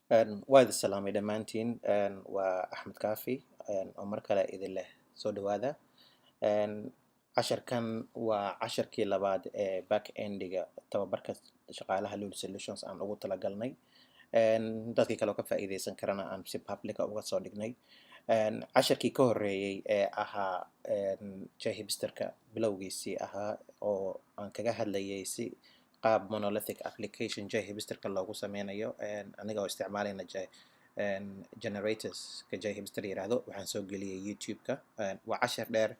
Waa idin salaamay dhammaantiin. Waa Axmed Kaafi oo mar kale idin leh soo dhawaada. Casharkan waa casharkii labaad ee back endiga tababarka shaqaalaha Lul Solutions aan ugu talagalnay. Dadkii kale oo ka faa'iideysan karana aan si publica uga soo dhignay. Casharkii ka horreeyey ee ahaa JHipsterka bilowgiisii ahaa oo aan kaga hadlayay si qaab monolithic application JHipsterka loogu sameynayo aniga oo isticmaalayna generators ka JHipster yiraahdo, waxaan soo geliyay YouTube-ka. Waa cashar dheer.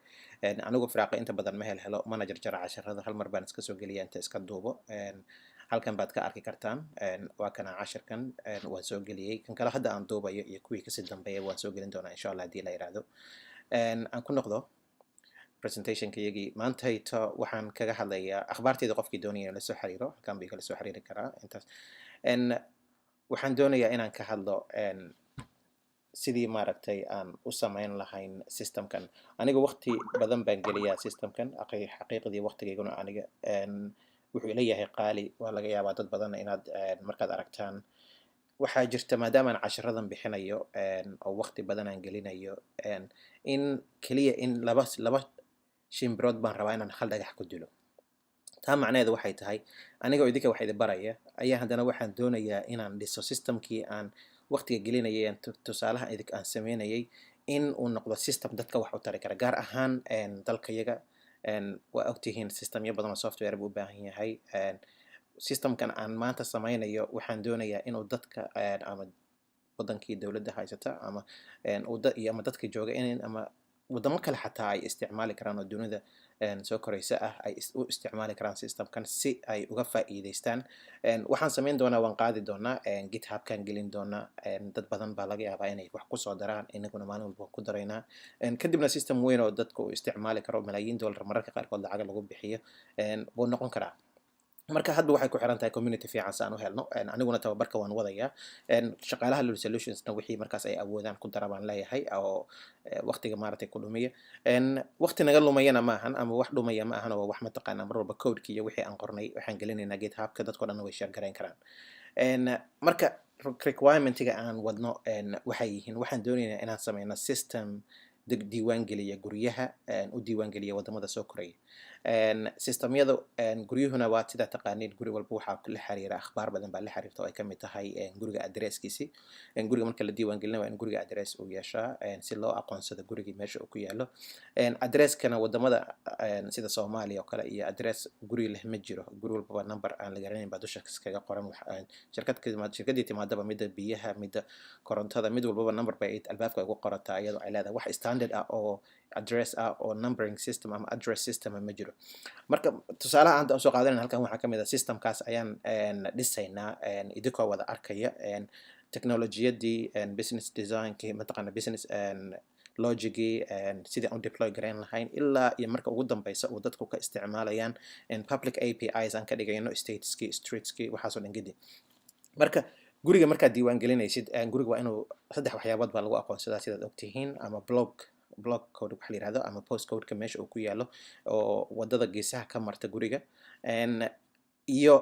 Anigu firaaqa inta badan ma hel helo mana jarjara casharada, hal mar baan iska soo geliya inta iska duubo. Halkan baad ka arki kartaan. Waa kana casharkan waan soo geliyey. Kan kale hadda aan duubayo iyo kuwii kasii dambeeya waan soo gelin doonaa, insha Allah, haddii la yiraahdo. Aan ku noqdo presentationka iyagii maantayto. Waxaan kaga hadlayaa akhbaarteeda. Qofkii doonaya inuu la soo xiriiro halkan bay kala soo xiriiri karaa intaas. Waxaan doonayaa inaan ka hadlo sidii maaragtay aan u sameyn lahayn systemkan. Aniga waqti badan baan geliyaa systemkan. Xaqiiqdii waqtigayguna aniga wuxuu ila yahay qaali. Waa laga yaabaa dad badan inaad markaad aragtaan waxaa jirta, maadaama aan casharadan bixinayo oo waqti badan aan gelinayo, in keliya in laba shimbirood baan rabaa inaan hal dhagax ku dilo. Taa macnaheedu waxay tahay, aniga oo idinka wax idin baraya ayaa haddana waxaan doonayaa inaan dhiso systemkii aan waqtiga gelinayay, aan tusaalaha idink aan sameynayay, in uu noqdo system dadka wax u tari kara, gaar ahaan dalkayaga. Waa ogtihiin systemyo badan oo software buu u baahan yahay. Systemkan aan maanta sameynayo waxaan doonayaa inuu dadka ama wadankii dowladda haysata ama iyo ama dadka jooga in ama wadamo kale xataa ay isticmaali karaan oo dunida soo koraysa ah ay u isticmaali karaan systemkan si ay uga faa'iideystaan. Waxaan samayn doonaa, waan qaadi doonaa, GitHubkan gelin doonaa. Dad badan baa laga yaabaa inay wax kusoo daraan, inaguna maalin walba waan ku daraynaa. Kadibna system weyn oo dadka uu isticmaali karo, malaayiin dollar mararka qaarkood lacag lagu bixiyo buu noqon karaa. Marka hadda waxay ku xiran tahay community fiican si aan u helno. Aniguna tababarka waan wadayaa. Shaqaalaha Lul Solutionsna wixii markaas ay awoodaan ku dara baan leeyahay oo waqtiga maaragtay ku dhumiya. Waqti naga lumayana ma ahan ama wax dhumaya ma ahan, oo wax mataqaanaa mar walba codeki iyo wixii aan qornay waxaan gelinaynaa GitHubka, dadko dhan way share garayn karaan. Marka requirementiga aan wadno waxay yihiin, waxaan doonaynaa inaan sameyno system diiwaan geliya guryaha, u diiwaan geliya wadamada soo koraya. Systemyada guryuhuna waa sidaa taqaaniin, guri walba waxaa la xiriira akhbaar badan baa la xiriirta oo ay kamid tahay guriga addresskiisi. Guriga marka la diiwaan gelina waa in guriga address uu yeeshaa si loo aqoonsado gurigii meesha uu ku yaalo. Addresskana wadamada sida Soomaaliya oo kale iyo address guri leh ma jiro. Guri walbaba number aan la garanayn baa dusha kaga qoran. Shirkad shirkadii timaadaba, midda biyaha, midda korontada, mid walbaba number bay albaabka ugu qorataa iyadoo ay leedahay. Wax standard ah oo address ah oo numbering system ama address system ma jiro. Marka tusaalaha hadda usoo qaadanayna halkan waxaa kamid ah systemkaas ayaan dhisaynaa idinkoo wada arkaya technologiyadii, business designkii, mataqaana business logicgii, sidii aan u deploy garayn lahayn ilaa iyo marka ugu dambeysa uu dadku ka isticmaalayaan public APIs aan ka dhigayno stateski, streetski, waxaasoo dhan gedi. Marka guriga markaad diiwaan gelinaysid, guriga waa inuu saddex waxyaabood baa lagu aqoonsadaa sidaad ogtihiin: ama block code waxa la yihahdo, ama post codeka meesha uu ku yaalo oo wadada geesaha ka marta guriga, iyo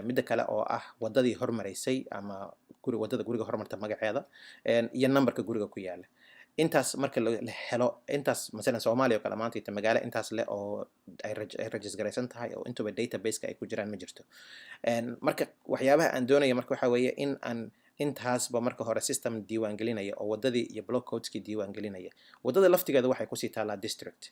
midda kale oo ah wadadii hormaraysay ama guri wadada guriga hormarta magaceeda, iyo numberka guriga ku yaala. Intaas marka la helo intaas, masalan Soomaaliya oo kale maanta ita magaalo intaas leh oo ay register tahay oo intuba database-ka ay ku jiraan ma jirto. Marka waxyaabaha aan doonaya marka waxaa weeye in aan intaasba marka hore system diiwaan gelinaya oo wadadii iyo block codeskii diiwaan gelinaya. Wadada laftigeeda waxay kusii taallaa district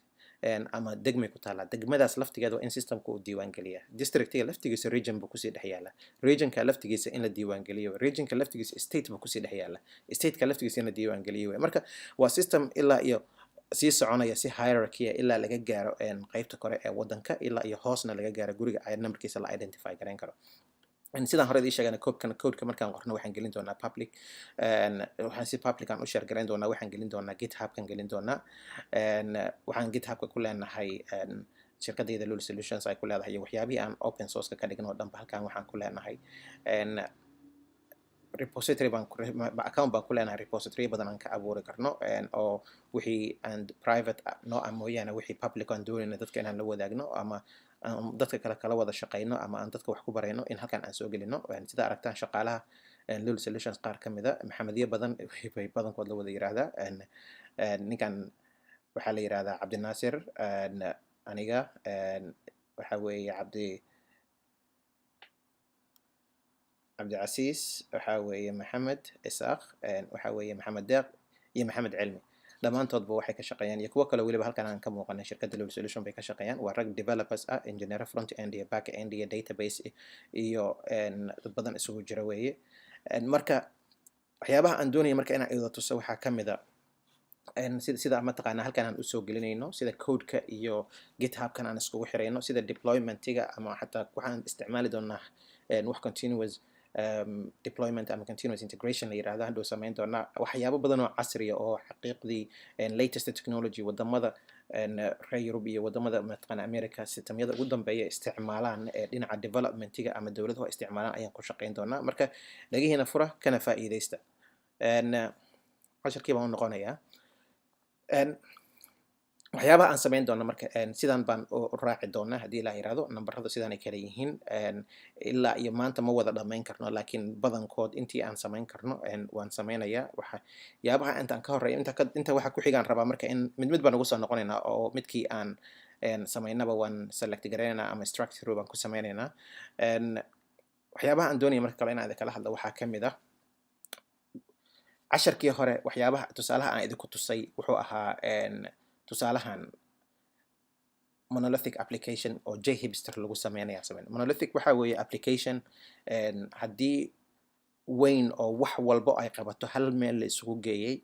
ama degmay ku taallaa. Degmadaas laftigeeda waa in systemka uu diiwaan geliya. Districtiga laftigiisa region buu kusii dhex yaala, regionka laftigiisa in la diiwaan geliyo, regionka laftigiisa state buu kusii dhex yaala, stateka laftigiisa in la diiwaan geliyo. Marka waa system ilaa iyo sii soconaya si hierarchy ilaa laga gaaro qeybta kore ee wadanka, ilaa iyo hoosna laga gaaro guriga ay numberkiisa la identify garayn karo. Sidaan hore idii sheegana, codkan codeka markaan qorno waxaan gelin doonaa public, waxaan si public aan u share garayn doonaa. Waxaan gelin doonaa GitHubkan gelin doonaa. Waxaan GitHubka ku leenahay shirkadayda Lul Solutions ay ku leedahay iyo waxyaabihii aan open sourceka ka dhigno oo dhanba halkan waxaan ku leenahay repository baan account baan ku leenahay, repository badan aan ka abuuri karno oo wixii aan private noo ah mooyaane wixii public aan doonayna dadka inaan la wadaagno ama aan dadka kale kala wada shaqeyno ama aan dadka wax ku barayno in halkan aan soo gelino. Sida aragtaan shaqaalaha Lul Solutions qaar ka mida Maxamedyo badan bay badankood la wada yiraahdaa. Ninkan waxaa la yirahdaa Cabdinaasir. Aniga waxa weeye Cabdicasiis, waxaa weeye Maxamed Isaaq, waxaa weeye Maxamed Deeq iyo Maxamed Cilmi. Dhammaantoodba waxay ka shaqeeyaan, iyo kuwo kale weliba halkan aan ka muuqanay, shirkadda Lul Solution bay ka shaqeeyaan. Waa rag developers ah, engineer front end iyo back end iyo database iyo dad badan isugu jira weeye. Marka waxyaabaha aan doonaya marka inaan ida tuso waxaa ka mid a sida mataqaanaa halkan aan usoo gelinayno, sida codeka iyo GitHubkan aan iskugu xirayno, sida deploymentiga, ama xataa waxaan isticmaali doonaa wax continuous deployment ama continuous integration la yirahdo hadhow samayn doonaa, waxyaabo badan oo casriya oo xaqiiqdii latest technology wadamada reer Yurub iyo wadamada mataqaana America systemyada ugu dambeeya isticmaalaan ee dhinaca developmentiga ama dowladuhu isticmaalaan ayaan ku shaqayn doonaa. Marka dhagihiina fura, kana faa'iidaysta. Casharkii baan u noqonayaa. Waxyaabaha aan samayn doono marka sidan baan u raaci doonaa haddii Ilaa yirahdo. Nambaradu sidaan ay kala yihiin. Ilaa iyo maanta ma wada dhammayn karno, laakiin badankood intii aan samayn karno waan samaynayaa. Waxyaabaha intaan ka horreeya, inta waxa ku xigaan rabaa marka in mid mid baan ugu soo noqonaynaa, oo midkii aan samaynaba waan select garaynaynaa ama structure baan ku samaynaynaa. Waxyaabaha aan doonaya marka kale inaan idin kala hadlo waxaa ka mid ah casharkii hore waxyaabaha tusaalaha aan idinku tusay wuxuu ahaa tusaalahan monolithic application oo JHipster lagu sameynaya sameyn. Monolithic waxa weeye application haddii weyn oo wax walbo ay qabato hal meel la isugu geeyey,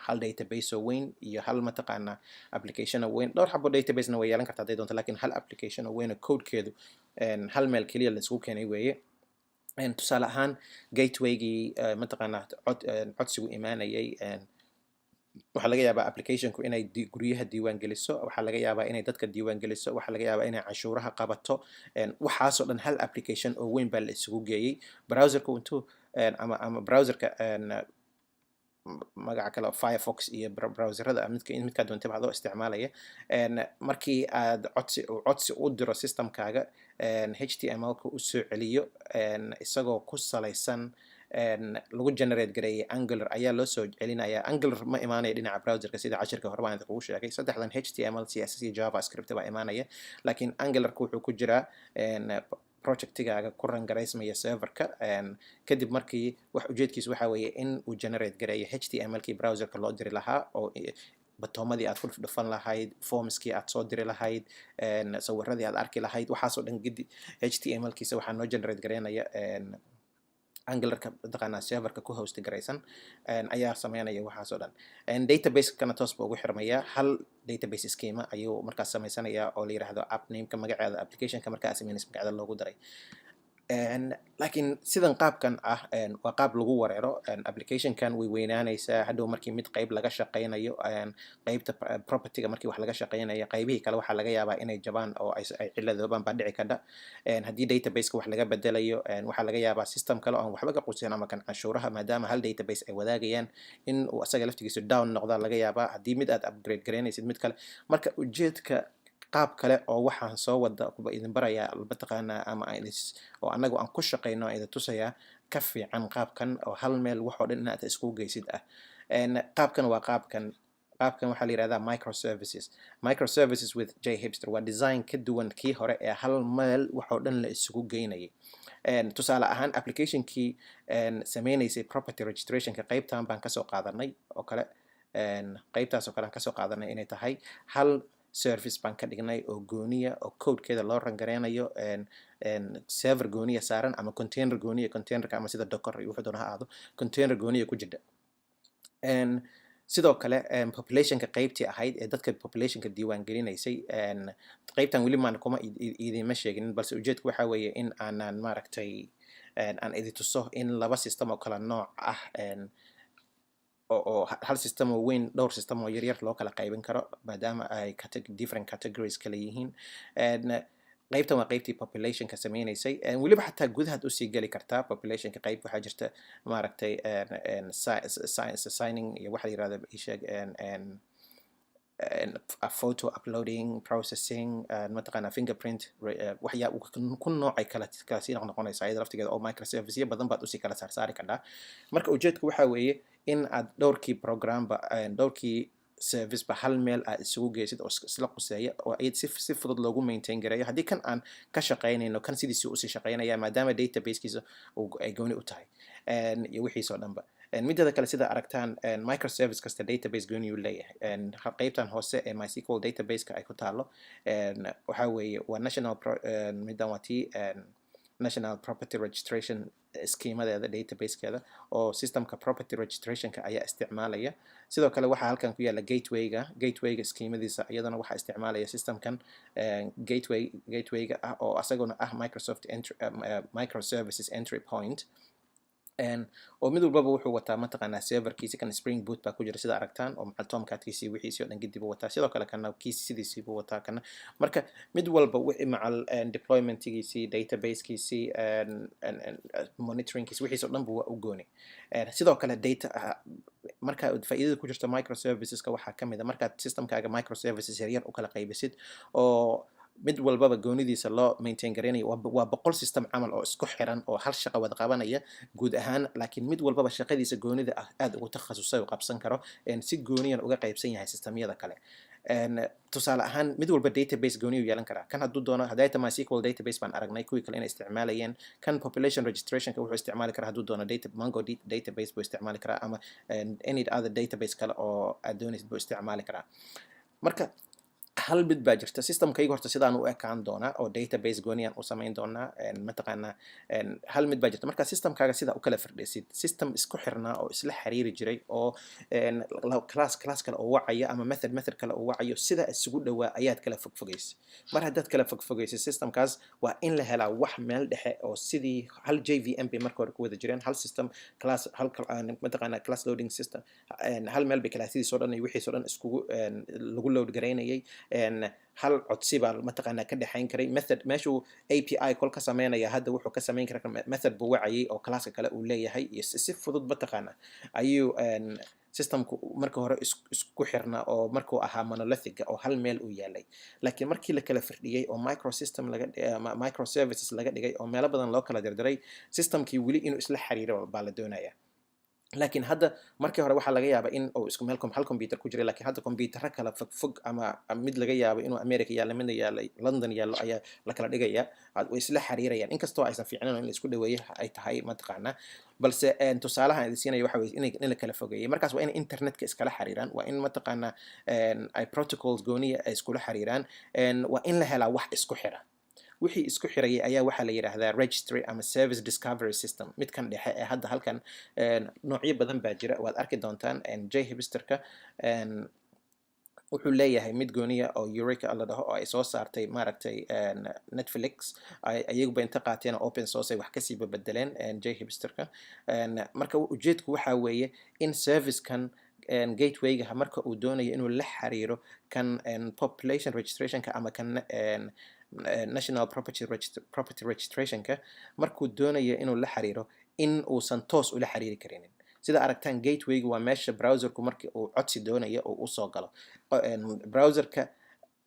hal database oo weyn iyo hal mataqaana application oo weyn. Dhowr xabo databasena way yeelan kartaa hadday doonto, lakin hal application oo weyn oo codekeedu hal meel keliya la isugu keenay weeye. Tusaale ahaan gatewaygii mataqaanaa codsigu imaanayay, waxaa laga yaabaa applicationku inay guryaha diiwaan geliso, waxaa laga yaabaa inay dadka diiwaan geliso, waxaa laga yaabaa inay canshuuraha qabato. Waxaasoo dhan hal application oo weyn baa la isugu geeyey. Browserku intuu ama browserka magaca kale Firefox iyo browserada midka midkaa doontaba adoo isticmaalaya, markii aad codsi uu codsi u diro systemkaaga, HTML-ka usoo celiyo isagoo ku salaysan lagu generate gareeyay Angular ayaa loo soo celinaya. Angular ma imaanaya dhinaca browserka, sida cashirka hore baan idinkugu sheegay. Saddexdan HTML, CSS iyo JavaScript baa imaanaya, laakiin Angularka wuxuu ku jiraa projectigaaga ku run garaysmaya serverka. Kadib markii wax ujeedkiisu waxa weeye in uu generate gareeyo HTML-kii browserka loo diri lahaa, oo buttomadii aad ku dhufan lahayd, formskii aad soo diri lahayd, sawiradii aad arki lahayd, waxaasoo dhan gidi HTML-kiisa waxaa noo generate gareynaya Angularka mataqaanaa serverka ku host garaysan ayaa sameynaya waxaas oo dhan. Database-kana toos buu ugu xirmaya. Hal database schema ayuu markaas sameysanayaa oo la yiraahdo app nameka, magaceeda applicationka markaa sameynaysa magaceeda loogu daray. Laakiin sidan qaabkan ah waa qaab lagu wareero. Applicationkan way weynaanaysaa hadhow markii mid qayb laga shaqeynayo, qaybta propertyga markii wax laga shaqeynayo, qaybihii kale waxaa laga yaabaa inay jabaan oo ay ciladoobaan baa dhici kadha. Haddii databaseka wax laga bedelayo, waxaa laga yaabaa system kale oo aan waxba ka qusin ama kan canshuuraha, maadaama hal database ay wadaagayaan, in uu asaga laftigiisu down noqdaa laga yaabaa haddii mid aad upgrade garaynaysid mid kale. Marka ujeedka qaab kale oo waxaan soo wada kuba idin barayaa mataqaanaa ama aan idin oo annagu aan ku shaqeyno aan idin tusayaa ka fiican qaabkan oo hal meel wax oo dhan inaad iskugu geysid ah. Qaabkan waa qaabkan. Qaabkan waxaa la yihahdaa microservices. Microservices with JHipster waa design ka duwan kii hore ee hal meel wax oo dhan la isugu geynayay. Tusaale ahaan applicationkii sameynaysay property registrationka, qaybtan baan kasoo qaadanay oo kale, qaybtaas oo kale aan kasoo qaadanay inay tahay hal service baan ka dhignay oo gooniya oo codekeeda loo run gareynayo server gooniya saaran ama container gooniya, containerka ama sida Docker iyo wuxuu doona ha ahaado, container gooniya ku jira. Sidoo kale populationka qaybtii ahayd ee dadka populationka diiwaan gelinaysay, qaybtan weli maan kuma idinma sheeginin, balse ujeedku waxa weeye in aanan maaragtay aan idi tuso in laba system oo kala nooc ah oo hal system oo weyn dhowr system oo yaryar loo kala qaybin karo, maadaama ay different categories kala yihiin. Qaybtan waa qaybtii populationka sameynaysay. Weliba xataa gudahaad usii geli kartaa populationka. Qayb waxaa jirta maaragtay signing iyo waxa la yirahdo isheeg. Photo uploading, processing, mataqaanaa fingerprint, waxyaa ku noocay kala sii noqonaysa iyada laftigeeda oo microserviceyo badan baad usii kala saarsaari kartaa. Marka ujeedku waxaa weeye in aad dhowrkii programba, dhowrkii service ba hal meel aad isugu geysid oo isla quseeya oo iyad si fudud loogu maintain gareeyo. Haddii kan aan ka shaqaynayno, kan sidiisii usii shaqaynaya maadaama databasekiisa ay gooni u tahay iyo wixiisoo dhanba. Mideeda kale, sida aragtaan, microservice kasta database gooni uu leeyahay. Qeybtan hoose ee MySQL databaseka ay ku taalo waxaa weeye waa national midan waa tii national property registration schemadeeda, databasekeeda oo systemka property registrationka ayaa isticmaalaya. Sidoo kale waxaa halkan ku yaala gatewayga schemadiisa, iyadana waxaa isticmaalaya systemkan gatewayga ah oo asaguna ah Microsoft entry, microservices entry point, oo mid walbaba wuxuu wataa mataqaanaa serverkiisi. Kan Spring Boot baa ku jira, sida aragtaan, oo macal Tomcatkiisii wixiisii oo dhan kadib wataa. Sidoo kale kana kiisi sidiisii buu wataa kana. Marka mid walba wixii macal deploymentigiisii, databasekiisii, monitoringkiisi, wixiis oo dhan bu waa u gooni. Sidoo kale data marka faa'iidada ku jirta microserviceska waxaa ka mid a markaad systemkaaga microservices yaryar u kala qaybisid oo mid walbaba goonidiisa loo maintain garaynayo, waa 100 system camal oo isku xiran oo hal shaqo wada qabanaya guud ahaan, laakiin mid walbaba shaqadiisa goonida ah aad ugu takhasusay oo qabsan karo, si gooniyan uga qaybsan yahay systemyada kale. Tusaale ahaan, mid walba database gooni u yeelan karaa. Kan hadduu doono hadayta MySQL database baan aragnay, kuwii kale inay isticmaalayeen. Kan population registrationka wuxuu isticmaali karaa hadduu doono data Mongo database buu isticmaali karaa ama any other database kale oo aad doonaysid buu isticmaali karaa. Marka hal mid baa jirta: systemkayga horta sidaan u ekaan doonaa oo database gooniyaan u samayn doonaa. Mataqaanaa, hal mid baa jirta: marka systemkaaga sidaa u kala firdhisid, system isku xirnaa oo isla xiriiri jiray oo class kale oo wacaya ama method kale oo wacayo, sidaa isugu dhowaa ayaad kala fogfogaysa. Mar haddaad kala fogfogaysa systemkaas, waa in la helaa wax meel dhexe oo sidii hal JVM bay marka hore ku wada jireen, hal system class, hal mataqaanaa class loading system, hal meel bay classyadiis oo dhan iyo wixiis oo dhan iskugu lagu load garaynayay. Hal codsi baa mataqaanaa ka dhexayn karay. Method meeshuu API kol ka sameynaya, hadda wuxuu ka samayn karaa method buu wacayay oo classka kale uu leeyahay, iyo si fudud mataqaanaa ayuu systemku marka hore isku xirnaa oo markuu ahaa monolithiga oo hal meel uu yaalay. Laakiin markii la kala firdhiyey oo microsystem laga microservices laga dhigay oo meelo badan loo kala dirdiray, systemkii weli inuu isla xiriiro baa la doonaya. Laakiin hadda markii hore waxaa laga yaabaa in uu isku meel hal computer ku jiray, laakiin hadda computerro kala fog fog ama mid laga yaabo inuu America yaallo, midna yaallo London yaallo ayaa la kala dhigaya. Way isla xiriirayaan, inkastoo aysan fiicnayn in la isku dhaweeyo ay tahay mataqaanaa. Balse tusaalahan idin siinaya waxa weye in la kala fogeeyay. Markaas waa in internetka iskala xiriiraan, waa in mataqaanaa ay protocols gooniya ay iskula xiriiraan, waa in la helaa wax isku xira. Wixii isku xirayay ayaa waxaa la yidhaahdaa registry ama service discovery system, midkan dhexe ee hadda halkan. Noocyo badan baa jira, waad arki doontaan. JHipsterka wuxuu leeyahay mid gooniya oo Eureka la dhaho oo ay soo saartay maaragtay Netflix, ayaguba inta qaateen oo open source ay wax kasii bedeleen JHipsterka. Marka ujeedku waxaa weeye in servicekan gatewayga marka uu doonayo inuu la xiriiro kan population registrationka ama kan national property registrationka, markuu doonayo inuu la xiriiro, in uusan toos ula xiriiri karinin. Sida aragtaan, gatewayga waa meesha browserku markii uu codsi doonayo uu usoo galo. Browserka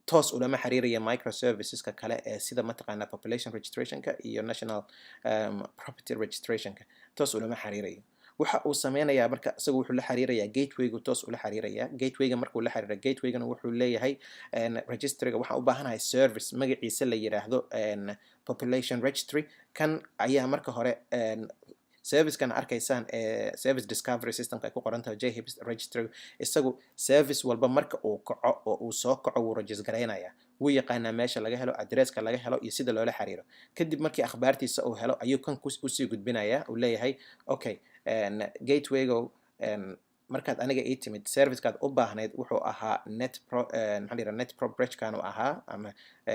toos ulama xiriiraya microserviceska kale ee sida mataqaanaa population registrationka iyo national property registrationka, toos ulama xiriirayo. Waxa uu sameynayaa marka isagu wuxuu la xiriirayaa gatewaygu, toos ula xiriiraya gatewayga. Markuu la xiriira gatewaygana, wuxuu leeyahay registryga waxaan u baahanahay service magaciisa la yiraahdo population registry. Kan ayaa marka hore servicekan arkaysaan ee service discovery systemka ay ku qoran tahay JHipster registry, isagu service walba marka uu kaco oo uu soo kaco wuu register garaynaya, wuu yaqaanaa meesha laga helo, addresska laga helo iyo sida loola xiriiro. Kadib markii akhbaartiisa uu helo ayuu kan usii gudbinayaa. Uu leeyahay, "Okay, gatewaygo, markaad aniga ii timid, servicekaad u baahnayd wuxuu ahaa net pro, maxaa la yidhaha, net prop regkan uu ahaa ama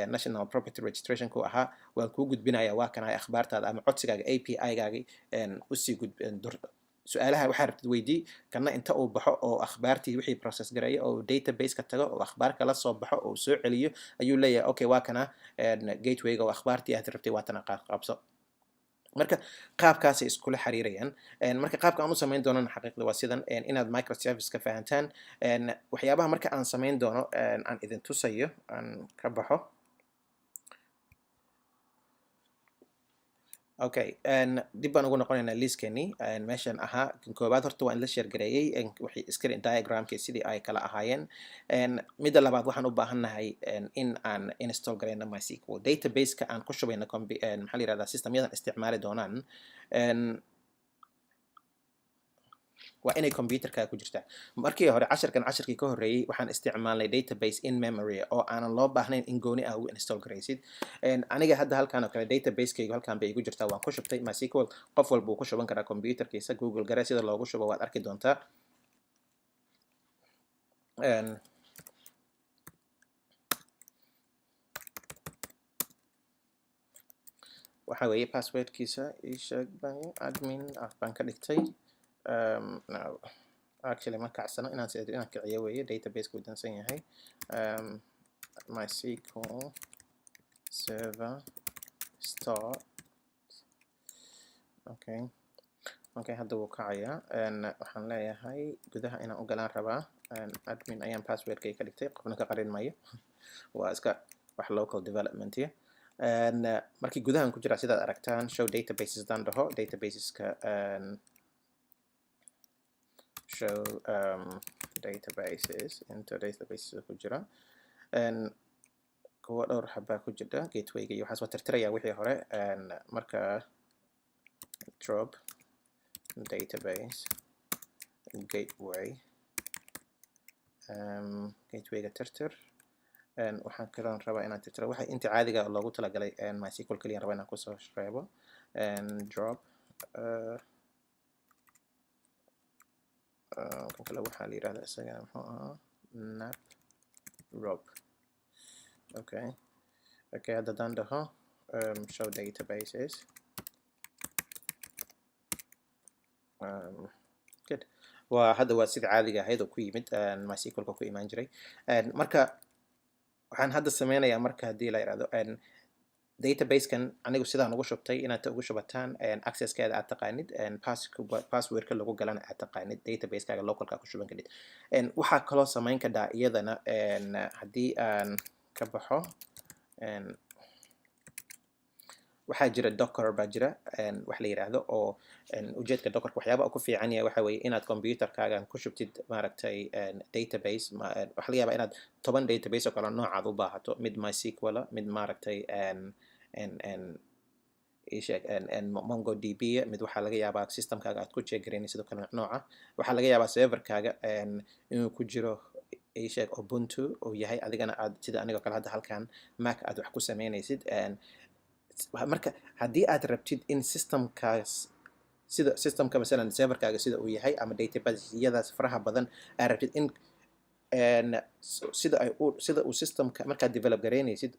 national property registrationku ahaa. Waan kuu gudbinayaa, waa kanahay akhbaartaada ama codsigaaga, API-gaagi usii gudb, su-aalaha waxaa rabtid weydii." Kana inta uu baxo oo akhbaartii wixii process gareeyo oo database-ka tago oo akhbaar kala soo baxo oo soo celiyo ayuu leeyahay, "Okay, waa kana gatewayga oo akhbaartii aad rabtay, waa tana, qabso." Marka qaabkaasay iskula xiriirayaan. Marka qaabka aan u samayn doonana xaqiiqda waa sidan, inaad microservice ka fahantaan. Waxyaabaha marka aan samayn doono, aan idin tusayo, aan ka baxo. Okay, dib baan ugu noqonaynaa liiskeenii meeshan ahaa. Kan koowaad horta waan la share gareeyey, wixii screen diagramkii sidii ay kala ahaayeen. Midda labaad, waxaan u baahannahay in aan install gareyno MySQL database-ka aan ku shubayno maxaa la yihahdaa, systemyadan isticmaali doonaan. Waa inay computerkaaga ku jirtaa. Markii hore, casharkan casharkii ka horreeyey, waxaan isticmaalnay database in memory oo aanan loo baahnayn in gooni ah ugu install garaysid. Aniga hadda halkan oo kale database-kaygu halkan bay igu jirtaa, waan ku shubtay MySQL. Qof walba wuu ku shuban karaa computerkiisa. Google gare sida loogu shubo, waad arki doontaa. Waxa weeye passwordkiisa ii sheeg baan admin ah baan ka dhigtay. No, actually ma kacsano, inaan inaan kiciyo weeye. Database ku dansan yahay. MySQL server start. Okay, hadda wuu kacayaa. Waxaan leeyahay gudaha inaan u galaan rabaa. Admin ayaan passwordkay ka dhigtay, qofna ka qarin mayo, waa iska wax local development ya. Markii gudahan ku jira, sidaad aragtaan, show databases haddaan dhaho, databaseska show databases, inta databases ku jira, kuwa dhowr xabaa ku jira, gatewayga iyo waxaas waa tirtiraya wixii hore. Marka drop database gateway, gatewayga tirtir. Waxaan kaloon rabaa inaan tirtiro waxa inta caadiga loogu talagalay MySQL kaliya rabaa inaan kusoo reebo. Drop kan kale waxaa la yirahdaa isaga muxuu ahaa? Nprobe. Okay, hadda haddaan dhaho show databases, good. Waa hadda waa sida caadiga ahayd oo ku yimid MySQL-ka ku imaan jiray. Marka waxaan hadda sameynayaa, marka haddii la yirahdo, databasekan anigu sidaan ugu shubtay inaad ugu shubataan, accesskeeda aad taqaanid, passwordka lagu galana aad taqaanid, database-kaaga localka ku shuban kadhid. Waxaa kaloo samayn kadhaa iyadana, haddii aan ka baxo, waxaa jira Docker baa jira wax la yiraahdo oo ujeedka Dockerka waxyaaba ku fiican yahay waxa weeye inaad computerkaagan ku shubtid, maaragtay, database. Waxaa laga yaabaa inaad 10 database oo kale noocaad u baahato, mid MySQL, mid maaragtay ii sheeg MongoDB, mid waxaa laga yaabaa systemkaaga aad ku check garaynay sidoo kale nooca. Waxaa laga yaabaa serverkaaga inuu ku jiro, ii sheeg, Ubuntu uu yahay, adigana aad sida anigoo kale hadda halkan Mac aad wax ku sameynaysid. Marka haddii aad rabtid in systemkaas, sida systemka masalan serverkaaga sida uu yahay ama database-yadaas faraha badan aad rabtid in sida ay u sida uu systemka markaad develop garaynaysid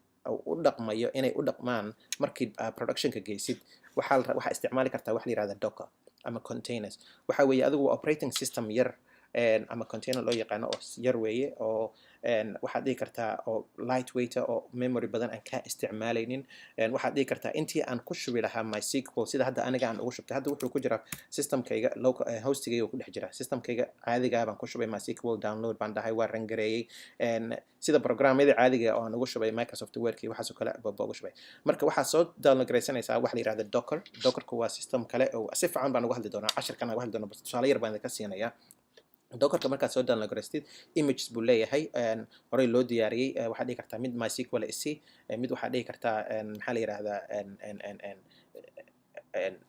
u dhaqmayo inay u dhaqmaan markii aad productionka geysid, waxaa isticmaali kartaa wax la yihahda Docker ama containers. Waxa weeye adigu waa operating system yar ama container loo yaqaano oo yar weeye, oo waxaad dhihi kartaa oo lightweight ah oo memory badan aan kaa isticmaalaynin. Waxaad dhihi kartaa intii aan ku shubi lahaa MySQL sida hadda aniga aan ugu shubtay, hadda wuxuu ku jiraa systemkayga local hostigayga ku dhex jira. Systemkayga caadigaa baan ku shubay MySQL, download baan dhahay, waa run gareeyey, sida programyada caadiga oo aan ugu shubay Microsoft Wordki waxaasoo kale ba ugu shubay. Marka waxaad soo download garaysanaysaa wax la yihahda Docker. Dockerku waa system kale oo si fiican baan uga hadli doonaa casharkan uga hadli doonaa, bas tusaale yar baan idinka siinayaa. Dockerka markaad soo download garaystid, images buu leeyahay horey loo diyaariyey. Waxaad dhihi kartaa mid MySQL isi, mid waxaad dhihi kartaa maxaa la yihahdaa,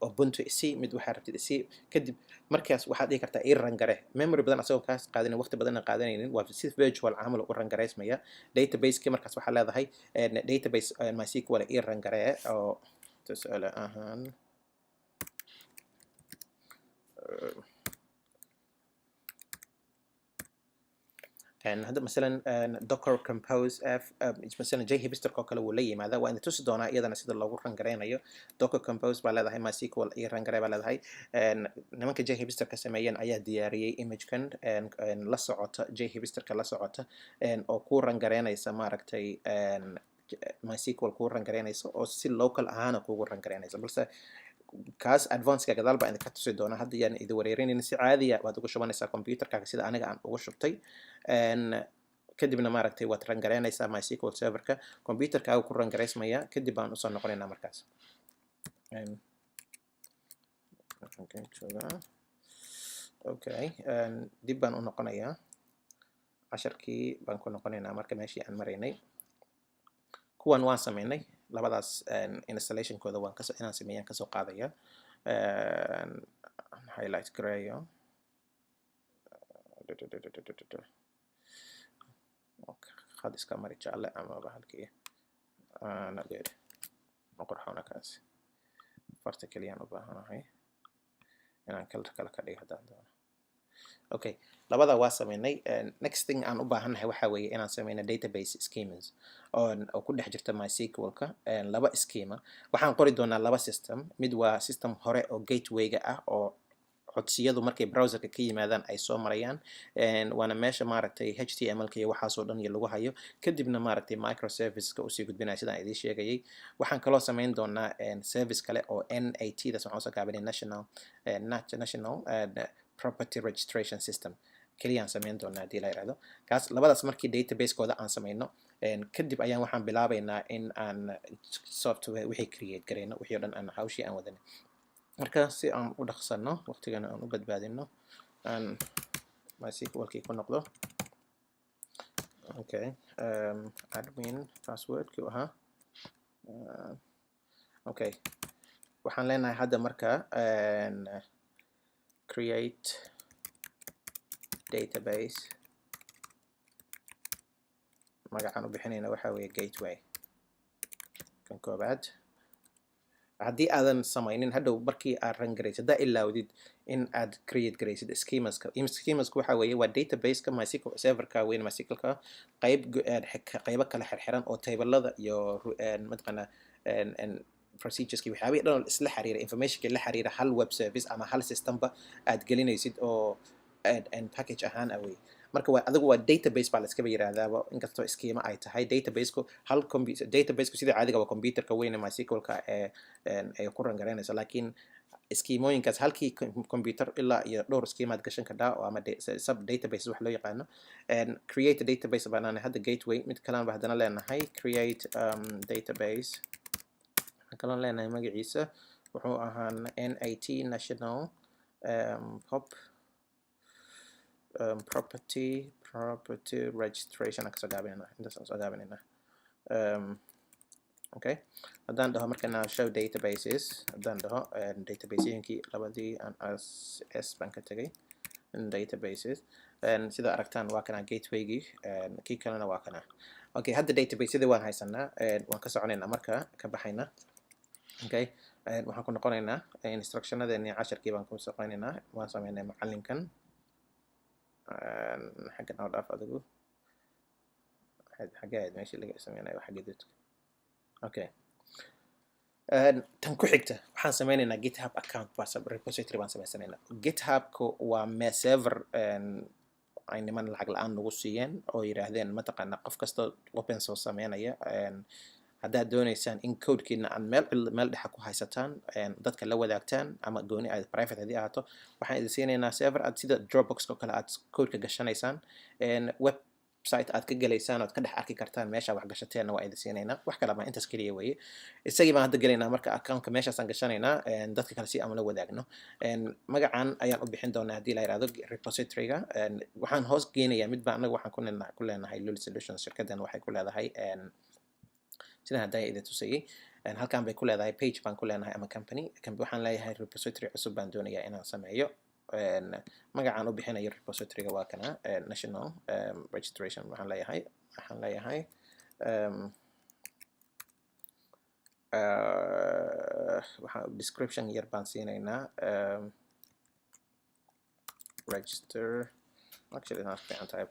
Ubuntu isi, mid waxaa rabtid isi. Kadib markaas waxaad dhihi kartaa ii run gare. Memory badan asagoo kaas qaadanin, waqti badan aan qaadanaynin, waa si virtual camal u run garaysmaya database-ki. Markaas waxaa leedahay database MySQL ii run garee, oo tusaale ahaan hadda masalan Docker Compose f, masalan JHipster oo kale wuu la yimaadaa. Waa idin tusi doonaa iyadana sida loogu run garaynayo. Docker Compose baa leedahay, MySQL iyo run garay baa leedahay. Nimanka JHipster ka sameeyeen ayaa diyaariyey imagekan la socota JHipsterka la socota, oo kuu run garaynaysa, maaragtay, MySQL kuu run garaynaysa oo si local ahaana kuugu run garaynaysa, balse Kaas advanceka gadaal baan idinka tusi doonaa. Hadda yaan idin wareerinayna. Si caadiya waad ugu shubanaysaa computerkaaga sida aniga aan ugu shubtay. Kadibna maaragtay waad run garaynaysaa MySQL serverka, computerkaaga ku run garaysmaya. Kadib baan usoo noqonaynaa markaas. Okay, joogaa. Okay, dib baan u noqonayaa, casharkii baan ku noqonaynaa. Marka meeshii aan maraynay, kuwan waan sameynay labadaas installationkooda waan kasoo inaan sameeyaan kasoo qaadaya. Highlight gareeyo. Khad iska mari jaalle ama bahalkii. Not good, ma qurxoona kaas. Farta keliyaan u baahanahay inaan color kale ka dhigo haddaan doono. Okay, labada waa sameynay. Next thing aan u baahannahay waxaa weeye inaan sameyno database schemas oo ku dhex jirta MySQL-ka. Laba schema waxaan qori doonaa, laba system. Mid waa system hore oo gateway-ga ah oo codsiyadu markay browserka ka yimaadaan ay soo marayaan, waana meesha maaragtay HTML-ka iyo waxaasoo dhan iyo lagu hayo, kadibna maaragtay microserviceska usii gudbinaya sidaan idiin sheegayay. Waxaan kaloo sameyn doonaa service kale oo NAT daas waxaan usoo gaabinay National Property Registration System keliyaan sameyn doonaa haddii la yiraahdo. Kaas labadaas markii database-kooda aan sameyno kadib ayaan waxaan bilaabaynaa in aan software wixii create garayno, wixii o dhan aan hawshii aan wadanay. Marka si aan u dhaqsano, waqtigana aan u badbaadino, aan MySQL-kii ku noqdo. Okay, admin passwordkii ahaa. Okay, waxaan leenahay hadda marka create database. Magacaan u bixinayna waxaa weeye gateway. Kan koobaad haddii aadan samaynin, hadhow markii aad run garaysid, haddaa ilaawdid in aad create garaysid schemaska. Schemaska waxaa weeye waa databaseka MySQL serverka weyn, MySQLka qayb qaybo kala xirxiran oo tablada iyo mataqaana procedureski, waxyaabihii dhan oo isla xiriira, informationka la xiriira hal web service ama hal systemba aad gelinaysid oo package ahaan ah wey. Marka waa adigu waa database baa la iskaba yiraahdaaba, inkastoo schema ay tahay. Databaseku hal computer, databaseku sida caadiga waa computerka weyn ee MySQL-ka ee ay ku run garaynayso, laakiin schemooyinkaas halkii computer ilaa iyo dhowr schemaad gashan kardhaa oo ama sub databases wax loo yaqaano. Create a database baan hadda gateway. Mid kalena ba haddana leenahay create database. Waxaan kaloon leenahay magaciisa wuxuu ahaa NAT, National pop property registration aan kasoo gaabinayna, intaas aan soo gaabinayna. Okay, haddaan dhaho marka now show databases, haddaan dhaho databaseyooyinkii labadii aan s baan ka tegay databases, sida aragtaan waa kana gatewaygii, kii kalena waa kana. Okay, hadda databasyadii waan haysanaa, waan ka soconaynaa marka, ka baxaynaa. Okay, waxaan ku noqonaynaa instructionadeeni, casharkii baan ku soconaynaa. Waan sameynay macalinkan. Xaggan oo dhaaf adigu, xaggee ahayd meeshii laga sameynayo waxa gaduudka? Okay, tan ku xigta waxaan sameynaynaa GitHub account baa repository baan sameysanaynaa. GitHubku waa me server ay niman lacag la-aan nagu siiyeen oo yiraahdeen mataqaana qof kasta open source sameynaya, haddaad dooneysaan in codekiina aad meel meel dhexa ku haysataan, dadka la wadaagtaan ama gooni aad private haddii ahaato, waxaan idin siinaynaa server aad sida Dropbox oo kale aad codeka gashanaysaan, website aad ka gelaysaan ood ka dhex arki kartaan meesha wax gashateenna waa idin siinaynaa. Wax kale ma, intaas keliya weeye. Isagii baan hadda gelaynaa. Marka accountka meeshaasaan gashanaynaa, dadka kale si aan ula wadaagno. Magacan ayaan u bixin doonaa haddii la yiraahdo repositoryga. Waxaan hoos geenayaa mid baa annaga waxaan ku leenahay Lul Solutions. Shirkaddan waxay ku leedahay sidaan haddaan idin tusayay, halkan bay ku leedahay, page baan ku leenahay ama company. Waxaan leeyahay repository cusub baan doonayaa inaan sameeyo. Magacaan u bixinayo repositoryga waa kana, national registration. Waxaan leeyahay waxaan description yar baan siinaynaa, register. Actually taas fiican tahay.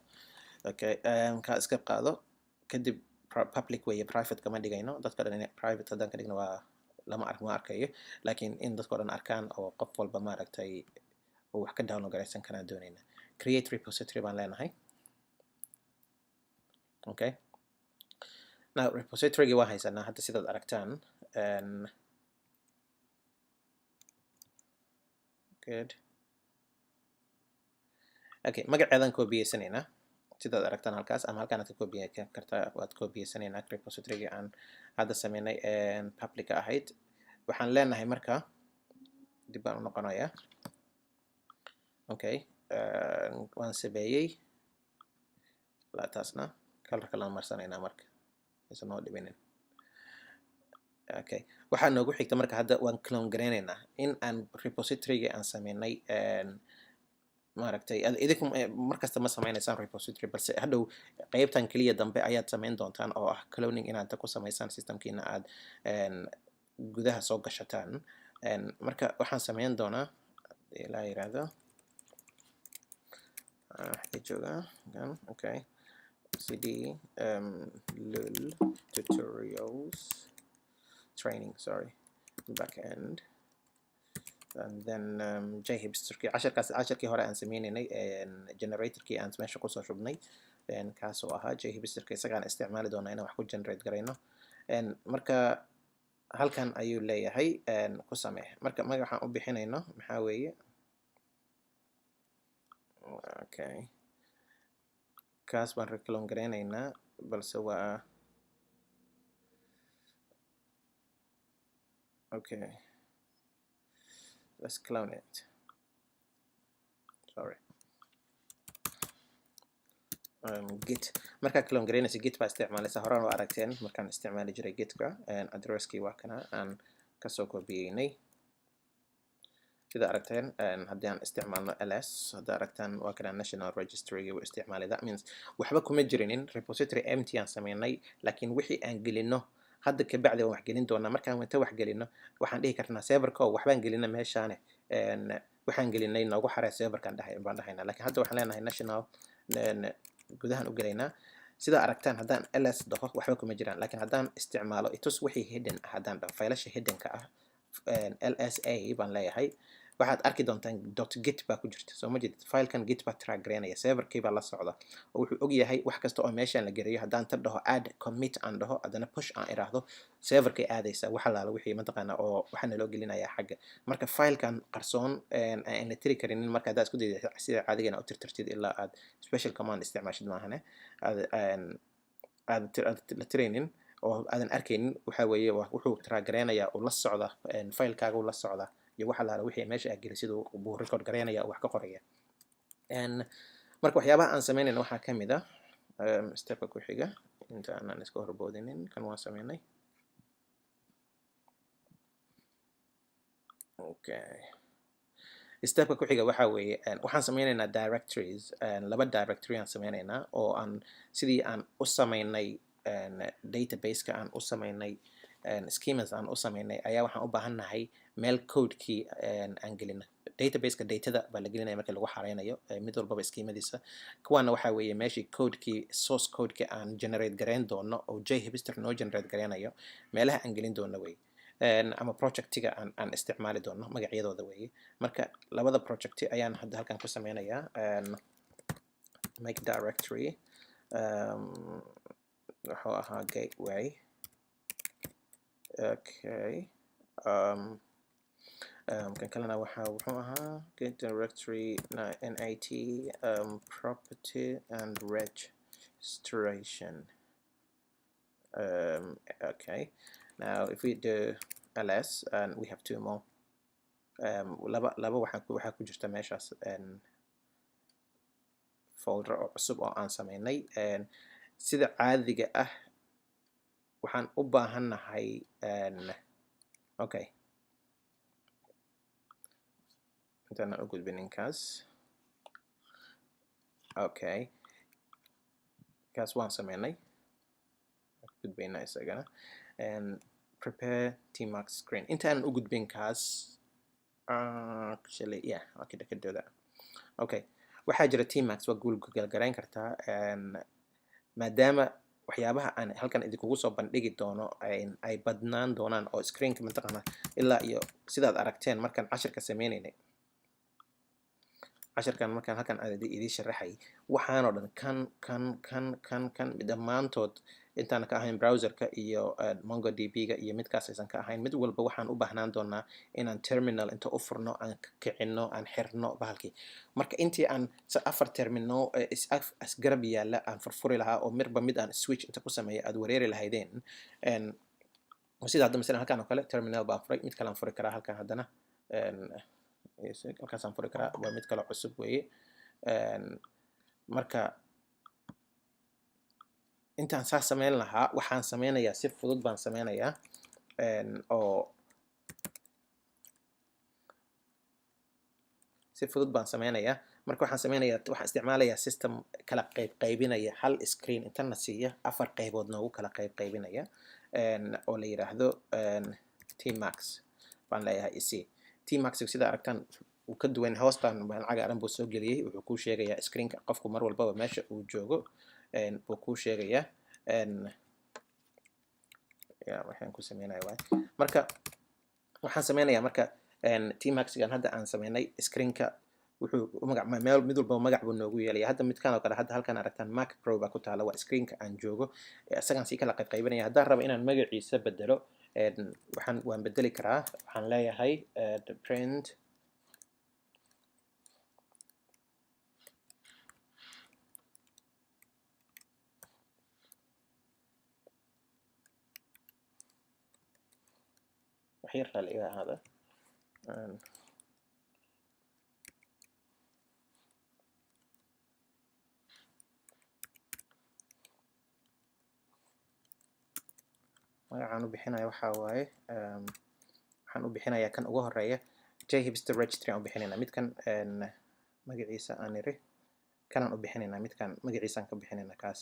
Okay, kaa iska qaado. Kadib public weeye, private kama dhigayno. Dadka dhan in private haddaan ka dhigno waa lama ark, ma arkayo, laakiin in dadka o dhan arkaan oo qof walba maaragtay uu wax ka download garaysan karaan doonayna. Create repository baan leenahay. Okay, now repositorygi waa haysanaa hadda sidaad aragtaan. Good. Okay, magaceedaan koobiyeysaneynaa, sidaad aragtaan halkaas ama halkaan aad ka koobiye kartaa. Waad koobiyeysaneynaa repository aan hadda sameynay, public ahayd. Waxaan leenahay marka dib baan u noqonayaa. Okay, waan sameeyey taasna. Color kalaan marsanaynaa marka aysan noo dhibinin. Okay, waxaa noogu xigta marka hadda waan clone gareynaynaa in aan repositoryga aan sameynay. Maaragtay, idinku markasta ma sameynaysaan repository, balse hadhow qeybtan keliya dambe ayaad sameyn doontaan oo ah cloning, inaad ku samaysaan systemkiina aad gudaha soo gashataan. Marka waxaan sameyn doonaa, ilaa yiraahdo, xagee joogaa kan? Okay, cd lul tutorials training, sorry, backend, and then JHipsterkii casharkaas, casharkii hore aan sameynaynay, generatorkii aan meesha kusoo shubnay, kaasoo ahaa JHipsterka, isagaan isticmaali doonaa inaan wax ku generate garayno. Marka halkan ayuu leeyahay ku samee. Marka magacaan u bixinayno maxaa weeye? Okay, kaas baan re clone garaynaynaa, balse waa okay, let's clone it, sorry. Git markaa clone garaynaysa, Git baa isticmaalaysa. Horaan waa aragteen markaan isticmaali jiray Gitka. Addresskii waa kana aan kasoo kobiyeynay, sida aragteen. Haddii aan isticmaalno ls, hadda aragtaan, waa kana national registry uu isticmaalay. That means waxba kuma jirinin, repository empty aan sameynay, laakiin wixii aan gelino hadda kabacdi waan wax gelin doonaa. Markaan inta wax gelino, waxaan dhihi karnaa serverka oo waxbaan gelina meeshaane, waxaan gelinay noogu xaree serverkan dhahay baan dhahaynaa. Laakiin hadda waxaan leenahay national gudahan u gelaynaa. Sida aragtaan, haddaan ls dhaho, waxba kuma jiraan, laakiin haddaan isticmaalo itus wixii hidden ah, haddaan dhaho faylasha hiddenka ah, lsa baan leeyahay, waxaad arki doontaan .git baa ku jirta. Soo ma jeedid? Filekan Git baa track garaynaya, serverkii baa la socda oo wuxuu og yahay wax kasta oo meeshaan la geliyo. Haddaan ta dhaho add commit aan dhaho, haddana push aan iraahdo, serverkay aadaysa wax allaala wixii mataqaana oo waxaa naloo gelinayaa xagga. Marka filekan qarsoon aan la tiri karinin, marka haddaad isku dayda sida caadigana u tirtirtid, ilaa aad special command isticmaashid maahane, aad aad la tiraynin oo aadan arkaynin, waxa weeye wuxuu track gareynayaa uu la socda filekaaga, uu la socda iyo wax allaala wixii meesha aad gelisid buu record gareynaya oo wax ka qoraya. Marka waxyaabaha aan sameynayna waxaa ka mid ah stepka ku xiga, inta aanan iska horboodinin, kan waan sameynay. Okay, stepka ku xiga waxa weeye waxaan sameynaynaa directories. Laba directory aan sameynaynaa oo aan sidii aan u sameynay database-ka, aan u sameynay schemas aan u sameynay, ayaa waxaan u baahannahay meel codekii aan gelino. Databaseka datada baa la gelinaya marka lagu xareynayo mid walbaba schemadiisa. Kuwaana waxaa weeye meeshii codekii, source codekii aan generate gareyn doono oo JHipster noo generate gareynayo, meelaha aan gelin doono wey, ama projectiga aan isticmaali doono magacyadooda weeye. Marka labada project ayaan hadda halkan ku sameynayaa. Make directory wuxuu ahaa gateway. Okay, kan kalena waxa wuxuu ahaa get directory nat property and registration. Okay, now if we do ls and we have two more, laba waxaa ku jirta meeshaas folder oo cusub oo aan sameynay. Sida caadiga ah waxaan u baahannahay, okay, intaana u gudbin ninkaas. Okay, kaas waan sameynay, gudbaynaa isagana. Prepare tmux screen intaanan u gudbin kaas. Actually, yeah, okay, I can do that. Okay, waxaa jira tmux, waa google garayn kartaa. Maadaama waxyaabaha aan halkan idinkugu soo bandhigi doono ay badnaan doonaan oo screenka mataqaana ilaa iyo sidaad aragteen markaan cashirka sameynaynay. Casharkan markaan halkan aan idiin sharaxay, waxaanoo dhan, kan kan kan kan kan, dhammaantood intaan ka ahayn browserka iyo MongoDB-ga iyo midkaas aysan ka ahayn, mid walba waxaan u baahnaan doonaa inaan terminal inta u furno, aan kicino, aan xirno bahalkii. Marka intii aan afar terminal is isgarab yaalla aan furfuri lahaa oo mirba mid aan switch inta ku sameeya aad wareeri lahaydeen, sida hadda masalan halkan oo kale terminal baan furay, mid kale aan furi karaa halkan haddana, halkaasaan furi karaa, waa mid kale cusub weeye. Marka intaan saas sameyn lahaa, waxaan sameynayaa si fudud baan sameynayaa oo si fudud baan sameynayaa. Marka waxaan sameynayaa, waxaan isticmaalayaa system kala qayb qaybinaya, hal screen intana siiya afar qaybood noogu kala qayb qaybinaya, oo la yiraahdo tmux baan leeyahay ec. Tmux sida aragtaan uu ka duwan, hoostan cagaaran buu soo geliyey. Wuxuu kuu sheegayaa screenka qofku mar walbaba meesha uu joogo buu kuu sheegayaa. Ya, waxaan ku sameynaya waay. Marka waxaan sameynayaa, marka tmuxgan hadda aan sameynay, screenka wuxuu magac meel mid walba magac buu noogu yeelaya. Hadda midkan oo kale, hadda halkan aragtaan Mac Pro baa ku taala, waa screenka aan joogo. Isagaan sii kala qayb qaybinaya. Haddaan rabo inaan magaciisa bedelo, waxaan waan bedeli karaa. Waxaan leeyahay print wax yar raali iga ahaada. Magacaan u bixinaya waxaa waaye, waxaan u bixinayaa kan ugu horeeya JHipster registry aan u bixinaynaa. Midkan magaciisa aan iri kanaan u bixinaynaa, midkan magaciisaan ka bixinaynaa, kaas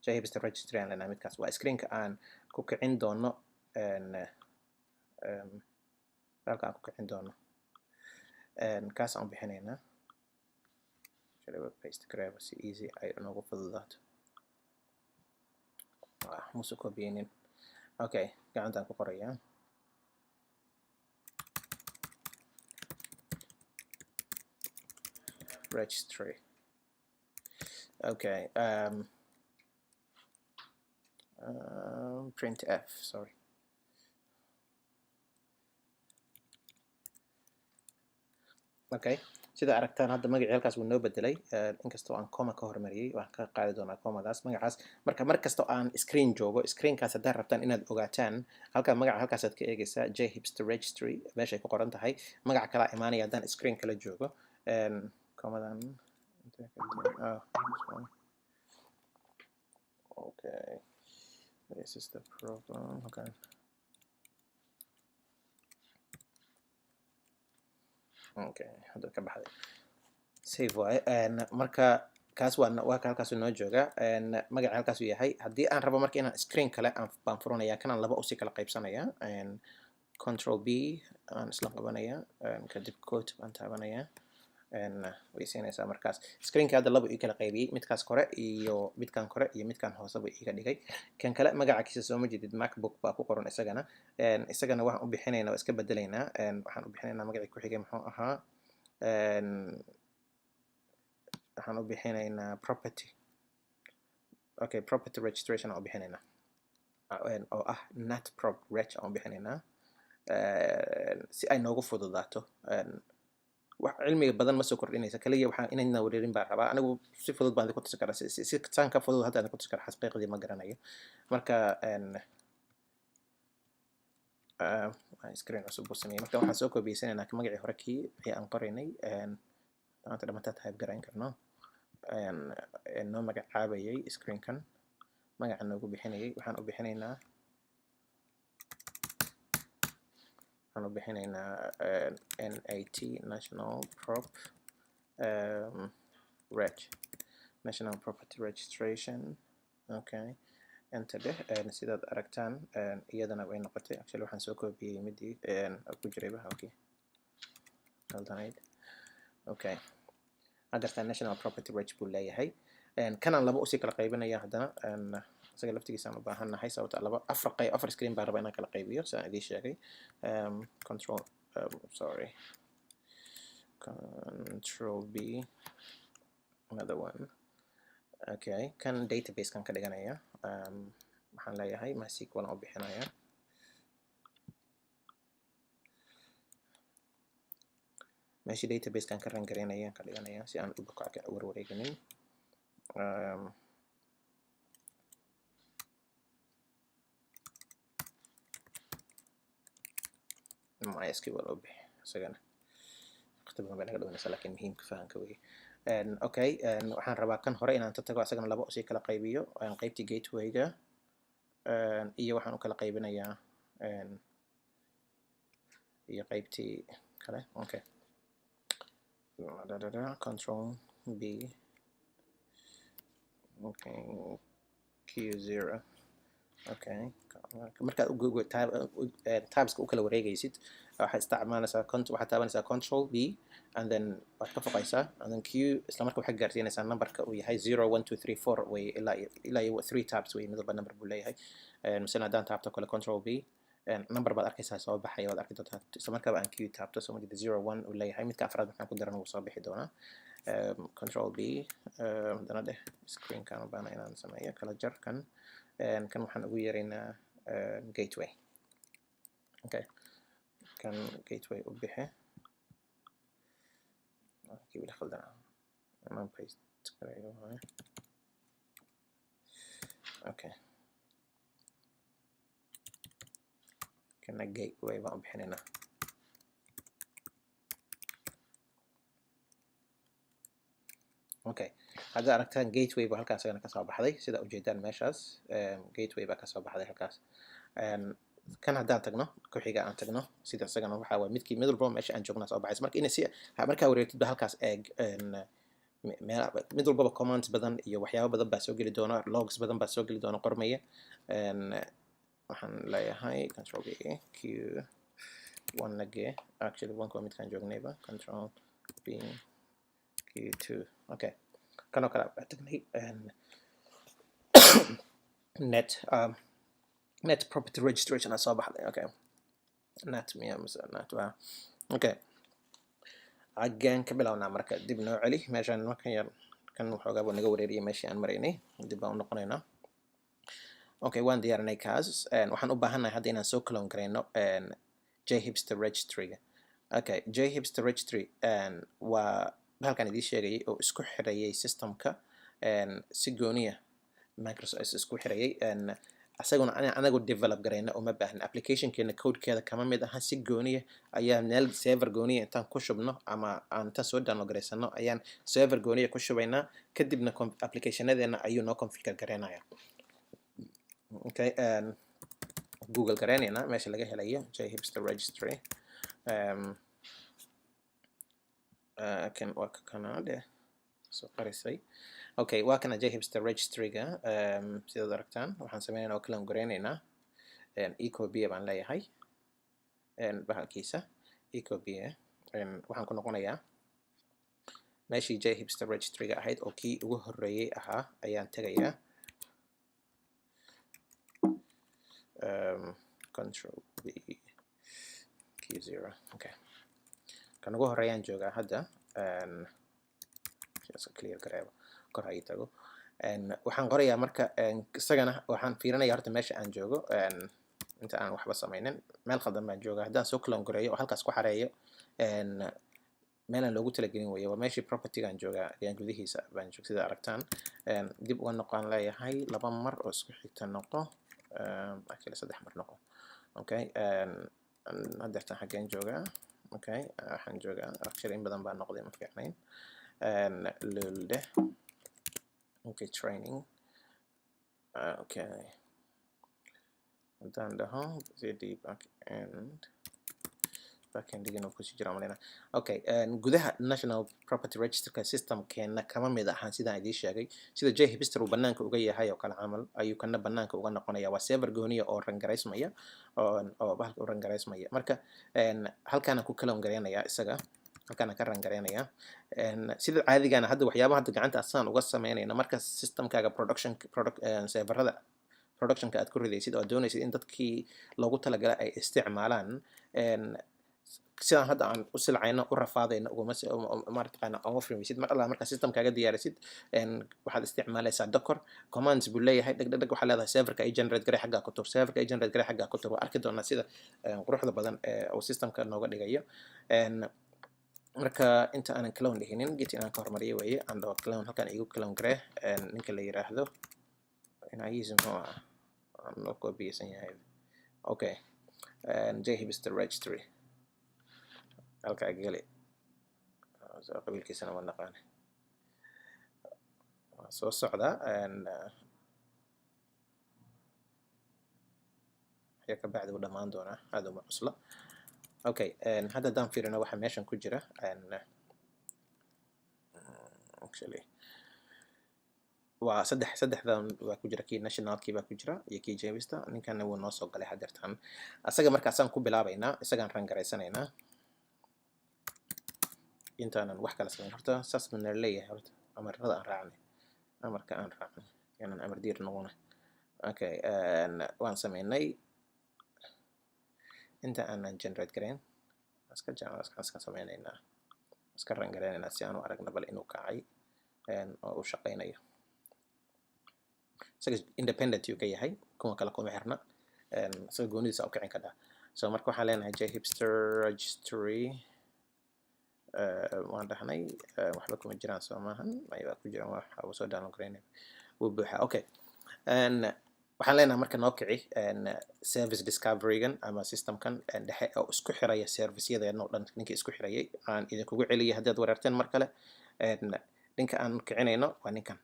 JHipster registry aan leenahay. Midkaas waa screenka aan ku kicin doono, halka aan ku kicin doono, kaas aan u bixinaynaa. Paste grab si easy ay noogu fududaato. Musu kobiyeynin. Okay, gacantaan ku qorayaa. Registry. Okay, print f, sorry. Okay, sida aragtaan hadda magacii halkaas wuu noo bedelay, inkastoo aan comma ka hormariyey. Waan ka qaadi doonaa commadaas magacaas. Marka mar kastoo aan screen joogo, screenkaas haddaad rabtaan inaad ogaataan halka magaca, halkaasaad ka eegaysaa JHipster registry meeshay ku qoran tahay. Magaca kalaa imaanaya haddaan screen kala joogo. Commadan, oh, okay, this is the problem. Okay, hadda ka baxday, save waaye. Marka kaas waa ka halkaasuu noo jooga, magaca halkaasuu yahay. Haddii aan rabo marka inaan screen kale aan baan furanaya, kanaan laba usii kala qaybsanaya. Control B aan isla qabanaya, kadib quote baan taabanaya, way siinaysaa. Markaas screenka hadda laba ii kala qaybiyey, midkaas kore iyo midkan kore iyo midkan hoose buu iiga dhigay. Kan kale magacakiisa sooma jeedid, MacBook baa ku qoran isagana. Isagana waxaan u bixinaynaa, waa iska bedelaynaa. Waxaan u bixinaynaa magacii ku xigay, muxuu ahaa? Waxaan u bixinaynaa property. Okay, property registration aan u bixinaynaa, oo ah nat prop reg aan u bixinaynaa, si ay noogu fududaato. Wax cilmiga badan ma soo kordhinaysa, kaliya waxaan inayna wareerin baan rabaa. Anigu si fudud baan idinku tusi karaa, si saan ka fudud hadda idinku tusi karaa xaqiiqdii ma garanayo. Marka screen cusub buu sameeyey. Marka waxaan soo koobiyeysanayna magacii hore, kii wixii aan qoraynay, maanta dhamaantaa type garayn karno, noo magacaabayay screenkan, magaca noogu bixinayay. Waxaan u bixinaynaa NAT, national prop reg, national property registration. Okay, enter dheh. Sidaad aragtaan iyadana way noqotay. Actually waxaan soo koobiyey midii ku jirayba halkii qaldanayd. Okay, haddeertaan national property reg buu leeyahay. Kanaan laba usii kala qaybinaya haddana, isaga laftigiisaan u baahannahay, sababta laba afar qayb, afar screen baan rabaa inaan kala qaybiyo, sidaan idiin sheegay. Control, sorry, Control B, another one. Okay, kan database kan ka dhiganaya. Waxaan leeyahay MySQL aan u bixinaya. Meeshii database kan ka run garaynaya ka dhiganaya, si aan uga ka warwareeganin. MySQL u bixi isagana. Waqti badan bay naga dhuminaysaa, laakiin muhiimka fahanka wey. Okay, waxaan rabaa kan hore inaan ta tago, isagana laba usii kala qaybiyo: qaybtii gateway-ga iyo waxaan u kala qaybinayaa iyo qaybtii kale. Okay, Control B. Okay, Q0. Okay, markaad tabska u kala wareegaysid, waxaad isticmaalaysaa, waxaad taabanaysaa Control B, and then waad ka foqaysaa, and then Q. Isla marka waxaad gaarsiinaysaa numberka uu yahay 0, 1, 2, 3, 4 way ilaa iyo three tabs way, mid walba number buu leeyahay. Masalan haddaan taabto kale Control B, number baad arkaysaa soo baxaya, waad arki doontaa isla markaaba aan Q taabto. Soo ma jeeda? 0, 1 uu leeyahay. Midka afraad markaan ku daran wuu soo bixi doonaa. Control B haddana dheh. Screenkan u baahna inaan sameeyo kala jar. Kan waxaan ugu yeeraynaa gateway. Okay, kan gateway u bixi. Kii weli khaldana amaan paste gareeyo waaye. Okay, kana gateway baan u bixinaynaa. Okay, hadda aragtaan gateway ba halkaas isagana kasoo baxday. Sida ujeedaan meeshaas gateway baa kasoo baxday halkaas. Kan haddaan tagno, ku-xiga aan tagno, sida isagana waxaa waay midkii mid walbaba meesha aan joognaa soo baxaysa. Marka ina si markaa wareegtid ba halkaas eeg, meel mid walbaba commands badan iyo waxyaabo badan baa soo geli doona, logs badan baa soo geli doona qormaya. Waxaan leeyahay Control B, Q one nage. Actually, one waa midkaan joognayba. Control B, Q2. Okay, kanoo kale baa tagnay. Net property registration aa soo baxday. Okay, net miya mise net waa? Okay, xaggeen ka bilownaa marka? Dib noo celi meeshaan markan yar. Kan waxoogaa buu naga wareeriyay meeshii aan maraynay. Dib baan u noqonaynaa. Okay, waan diyaarinay kaas. Waxaan u baahannahay hadda inaan soo clone garayno JHipster registry-ga. Okay, JHipster registry waa halkan idiin sheegayay oo isku xirayay systemka si gooniya Microsoft isku xirayay. Asaguna anagu develop garayna uma baahna, applicationkeena codekeeda kama mid aha. Si gooniya ayaa meel server gooniya intaan ku shubno ama aan intaan soo download garaysano ayaan server gooniya ku shubaynaa, kadibna applicationadeena ayuu noo configure garaynaya. Okay, Google garaynayna meesha laga helayo JHipster registry. Kan waa kanade soo qarisay. Okay, waa kana JHipster registry-ga. Sidaad aragtaan, waxaan sameynayna oo kalan garaynaynaa ecobia baan leeyahay bahalkiisa ecobia. Waxaan ku noqonayaa meeshii JHipster registry-ga ahayd oo kii ugu horreeyey ahaa ayaan tegayaa. Control B, Q0. Okay, kan ugu horreeyaan joogaa hadda. Clear gareebo, kor ha ii tago. Waxaan qorayaa marka isagana. Waxaan fiirinaya horta meesha aan joogo inta aan waxba samaynin. Meel khaldan baan joogaa. Haddaan soo clone gareeyo oo halkaas ku xareeyo, meel aan loogu talagelin weeye. Waa meeshii propertygaan joogaa ayaan gudihiisa baan joog, sida aragtaan. Dib uga noqon leeyahay, laba mar oo isku xigta noqo, actually saddex mar noqo. Okay, haddeertan xaggeen joogaa? Okay, waxaan joogaa, actually in badan baa noqday, ma fiicnayn. Lulde. Okay, training. Okay, haddaan dhaho cd backend, backendigana uu kusii jira maleyna. Okay, gudaha national property registerka systemkeena kama mid ahaan. Sidaan idiin sheegay, sida JHipster uu banaanka uga yahay oo kale camal ayuu kana banaanka uga noqonaya. Waa server gooniya oo run garaysmaya oo bahalka u run garaysmaya. Marka halkaana ku clone garaynaya isaga, halkaana ka run garaynaya sida caadigana. Hadda waxyaabaha hadda gacanta asaan uga sameynayna, marka systemkaaga production product serverada productionka aad ku ridaysid oo aad doonaysid in dadkii loogu talagalay ay isticmaalaan, Sidaan hadda aan u silcayno, u rafaadayno, uguma maaragtaqaana uga furmaysid. Mar alla markaa systemkaaga diyaarisid, waxaad isticmaalaysaa Docker commands buu leeyahay. Dheg dheg dheg, waxaa leedahay serverka ay generate garay, xaggaa ku tur, serverka ay generate garay, xaggaa ku tur. Waa arki doonaa sida quruxda badan ee uu systemka nooga dhigayo. Marka inta aanan clone dhihinin, git inaan ka hormariyo weeye. Aan dhaho clone, halkan igu clone garee ninka la yiraahdo dhinaciisa muxuu ah aan noo koobiyeysan yahay. Okay, JHipster registry halkaa geli. Soo qabiilkiisana ma naqaane, waa soo socdaa. Waxya ka bacdi uu dhammaan doonaa, aad uma cusla. Okay, hadda haddaan fiirino waxa meeshan ku jira, actually waa saddex. Saddexdan waa ku jira, kii nationalkii baa ku jira iyo kii JHipster. Ninkana wuu noo soo galay hadeertan asaga. Markaasaan ku bilaabaynaa, isagaan run garaysanaynaa intaanan wax kala samayn. Horta saas bana leeyahay. Horta amarada aan raacnay, amarka aan raacnay, inaan amar diir noqona. Okay, waan sameynay. Inta aanan generate garayn, iska sameynaynaa, iska run garaynaynaa si aan u aragno bal inuu kacay oo uu shaqaynayo. Isaga independent yuu ka yahay, kuwa kale kuma xirna. Isaga goonidiisa u kicin kadhaa. So marka waxaan leenahay JHipster registry waan dhahnay. Waxba kuma jiraan, soo maahan? May, waa ku jiraan. Waxa uu soo download garaynay wuu buuxaa. Okay, waxaan leenahay marka noo kici service discoverygan ama systemkan dhexe oo isku xiraya servicyadeena oo dhan. Ninkii isku xirayay aan idinkugu celiyay haddaad wareerteen mar kale, ninka aan kicinayno waa ninkan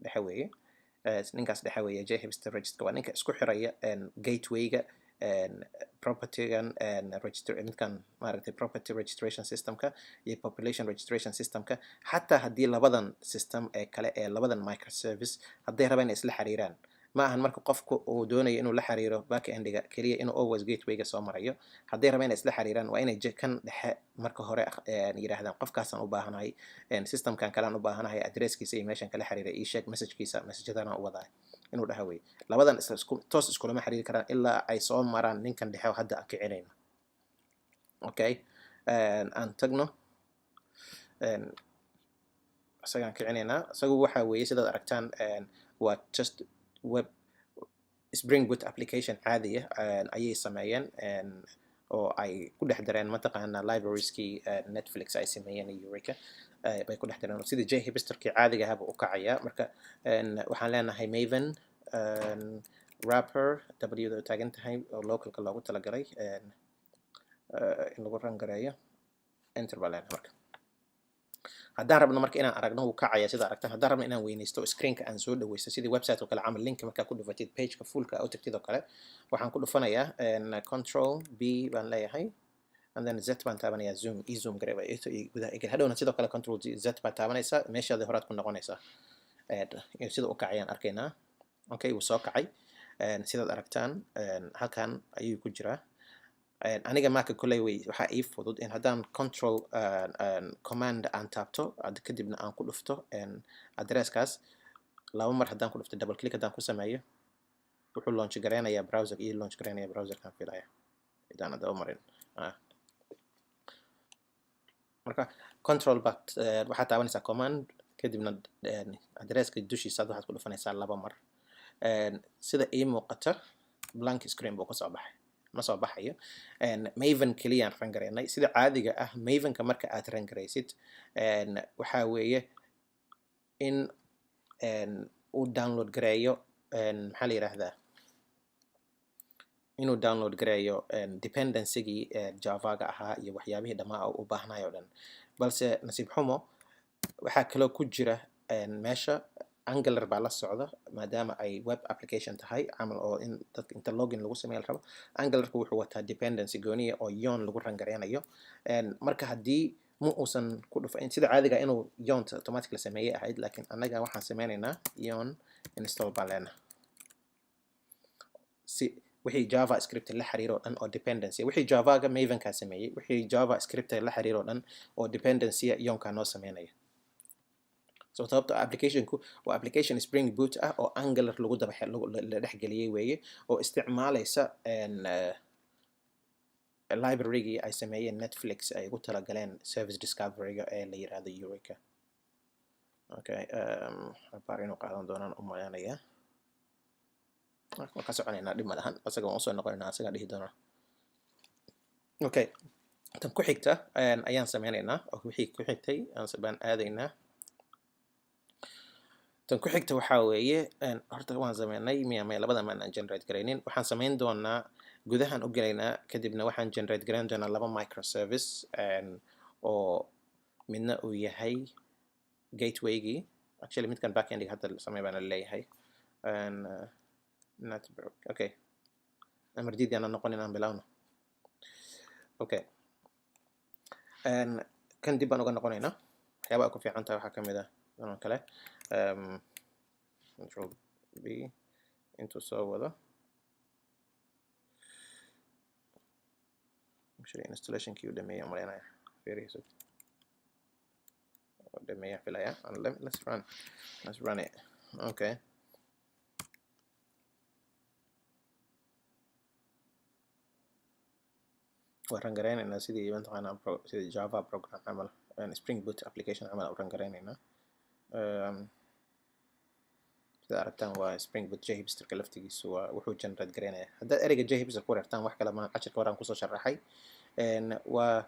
dhexe weeye. Ninkaas dhexe weeye, JHipster register, waa ninka isku xiraya gatewayga propertygan register, midkan maaragtay property registration systemka iyo population registration systemka. Xataa haddii labadan system ee kale ee labadan microservice hadday rabaan inay isla xiriiraan, ma ahan marka qofku uu doonayo inuu la xiriiro backendiga keliya inuu always gatewayga soo marayo. Hadday rabaan inay isla xiriiraan, waa inay kan dhexe marka hore yidhaahdaan, "Qofkaasaan u baahanahay, systemkan kalean u baahanahay, addresskiisa iyo meeshan kala xiriira ii sheeg, messagekiisa, messagedana u wadaay," inuu dhaha wey. Labadan isla isku toos iskulama xiriiri karaan ilaa ay soo maraan ninkan dhexe oo hadda aan kicinayno. Okay, aan tagno, isagaan kicinaynaa. Isagu waxa weeye, sidaad aragtaan, waa just web Spring Boot application caadiya ayay sameeyeen oo ay ku dhex dareen mataqaana librarieskii Netflix ay sameeyeen iyo Eureka bay ku dhex dareen, oo sidii JHipsterkii caadiga ahaba u kacaya. Marka waxaan leenahay Maven wrapper, w da u taagan tahay oo localka loogu talagalay in lagu run gareeyo. Enter baa leenahay. Marka haddaan rabno marka inaan aragno, wuu kacaya sida aragtaan. Haddaan rabno inaan weynaysto, screenka aan soo dhaweysto, sidii website oo kale camal, linka markaa ku dhufatid, pageka fullka u tagtid oo kale, waxaan ku dhufanayaa Control B baan leeyahay, and then Z baan taabanayaa, zoom e zoom gare gudaha igel. Hadhowna sidoo kale Control Z baad taabanaysaa, meeshaadii horaad ku noqonaysaa. Sida u kacayaan arkaynaa. Okay, wuu soo kacay sidaad aragtaan. Halkan ayuu ku jiraa. Aniga marka kolley way waxaa ii fudud in haddaan control command aan taabto, kadibna aan ku dhufto addresskaas laba mar. Haddaan ku dhufto, double click haddaan ku sameeyo, wuxuu launch gareynayaa browser, ii launch gareynaya browserkan filaya idaan daba marin. Marka control baad waxaad taabanaysaa command, kadibna addresska dushiisa waxaad ku dhufanaysaa laba mar. Sida ii muuqata, blank screen buu kasoo baxay, ma soo baxayo. Maven keliyaan run gareynay. Sida caadiga ah, Mavenka marka aad run garaysid, waxaa weeye in uu download gareeyo, maxaa la yiraahdaa, inuu download gareeyo dependencygii Javaga ahaa iyo waxyaabihii dhammaa oo u baahnay oo dhan. Balse nasiib xumo, waxaa kaloo ku jira meesha Angular baa la socda, maadaama ay web application tahay camal oo in dadka inta login lagu sameeya la rabo. Angularku wuxuu wataa dependency gooniya oo Yarn lagu run gareynayo. Marka haddii ma uusan ku dhufayn, sida caadiga inuu Yarn automatically sameeyey ahayd, laakiin annaga waxaan sameynaynaa yarn install baan leenahay, si wixii JavaScript la xiriiro dhan oo dependency, wixii Javaga Mavenkaa sameeyey, wixii JavaScript la xiriiro dhan oo dependency, Yarnkaa noo sameynaya. So sababta applicationku waa application Spring Boot ah oo Angular lagu daba la dhexgeliyey weeye, oo isticmaalaysa Librarygii ay sameeyeen Netflix ay ugu talagaleen service discoveryga ee la yiraahdo Eureka. Okay, abaar inuu qaadan doonaan u maleynayaa. Waan ka soconaynaa, dhib ma lahan, asaga waan usoo noqonaynaa, asagaa dhihi doonaa. Okay, tan ku xigta ayaan sameynaynaa oo wixii ku xigtay baan aadaynaa. Tan ku xigta waxaa weeye, horta waan sameynay miya? Maya, labada maan aan generate garaynin. Waxaan sameyn doonaa, gudahan u gelaynaa, kadibna waxaan generate garayn doonaa laba microservice oo midna uu yahay gatewaygii. Actually, midkan backendiga hadda samey baana leeyahay. Network, okay, amar diidi aanan noqon inaan bilowno. Okay, kan dib baan uga noqonaynaa. Waxyaabaha ku fiican tahay waxaa kamid ah oo kale, Control B intuu soo wado. Actually, installationkii uu dhameeyay umaleynaya. Fiirihiisa uu dhameeya filaya. And let's run it. Okay, waan run garaynaynaa sidii mataqaanaa sidii Java program camal, Spring Boot application camal u run garaynaynaa. Sida aragtaan waa Spring Boot. JHipsterka laftigiisu waa wuxuu generate garaynaya. Haddaad ereyga JHipster ku reertaan, wax kale ma cashirka horaan kusoo sharaxay. Waa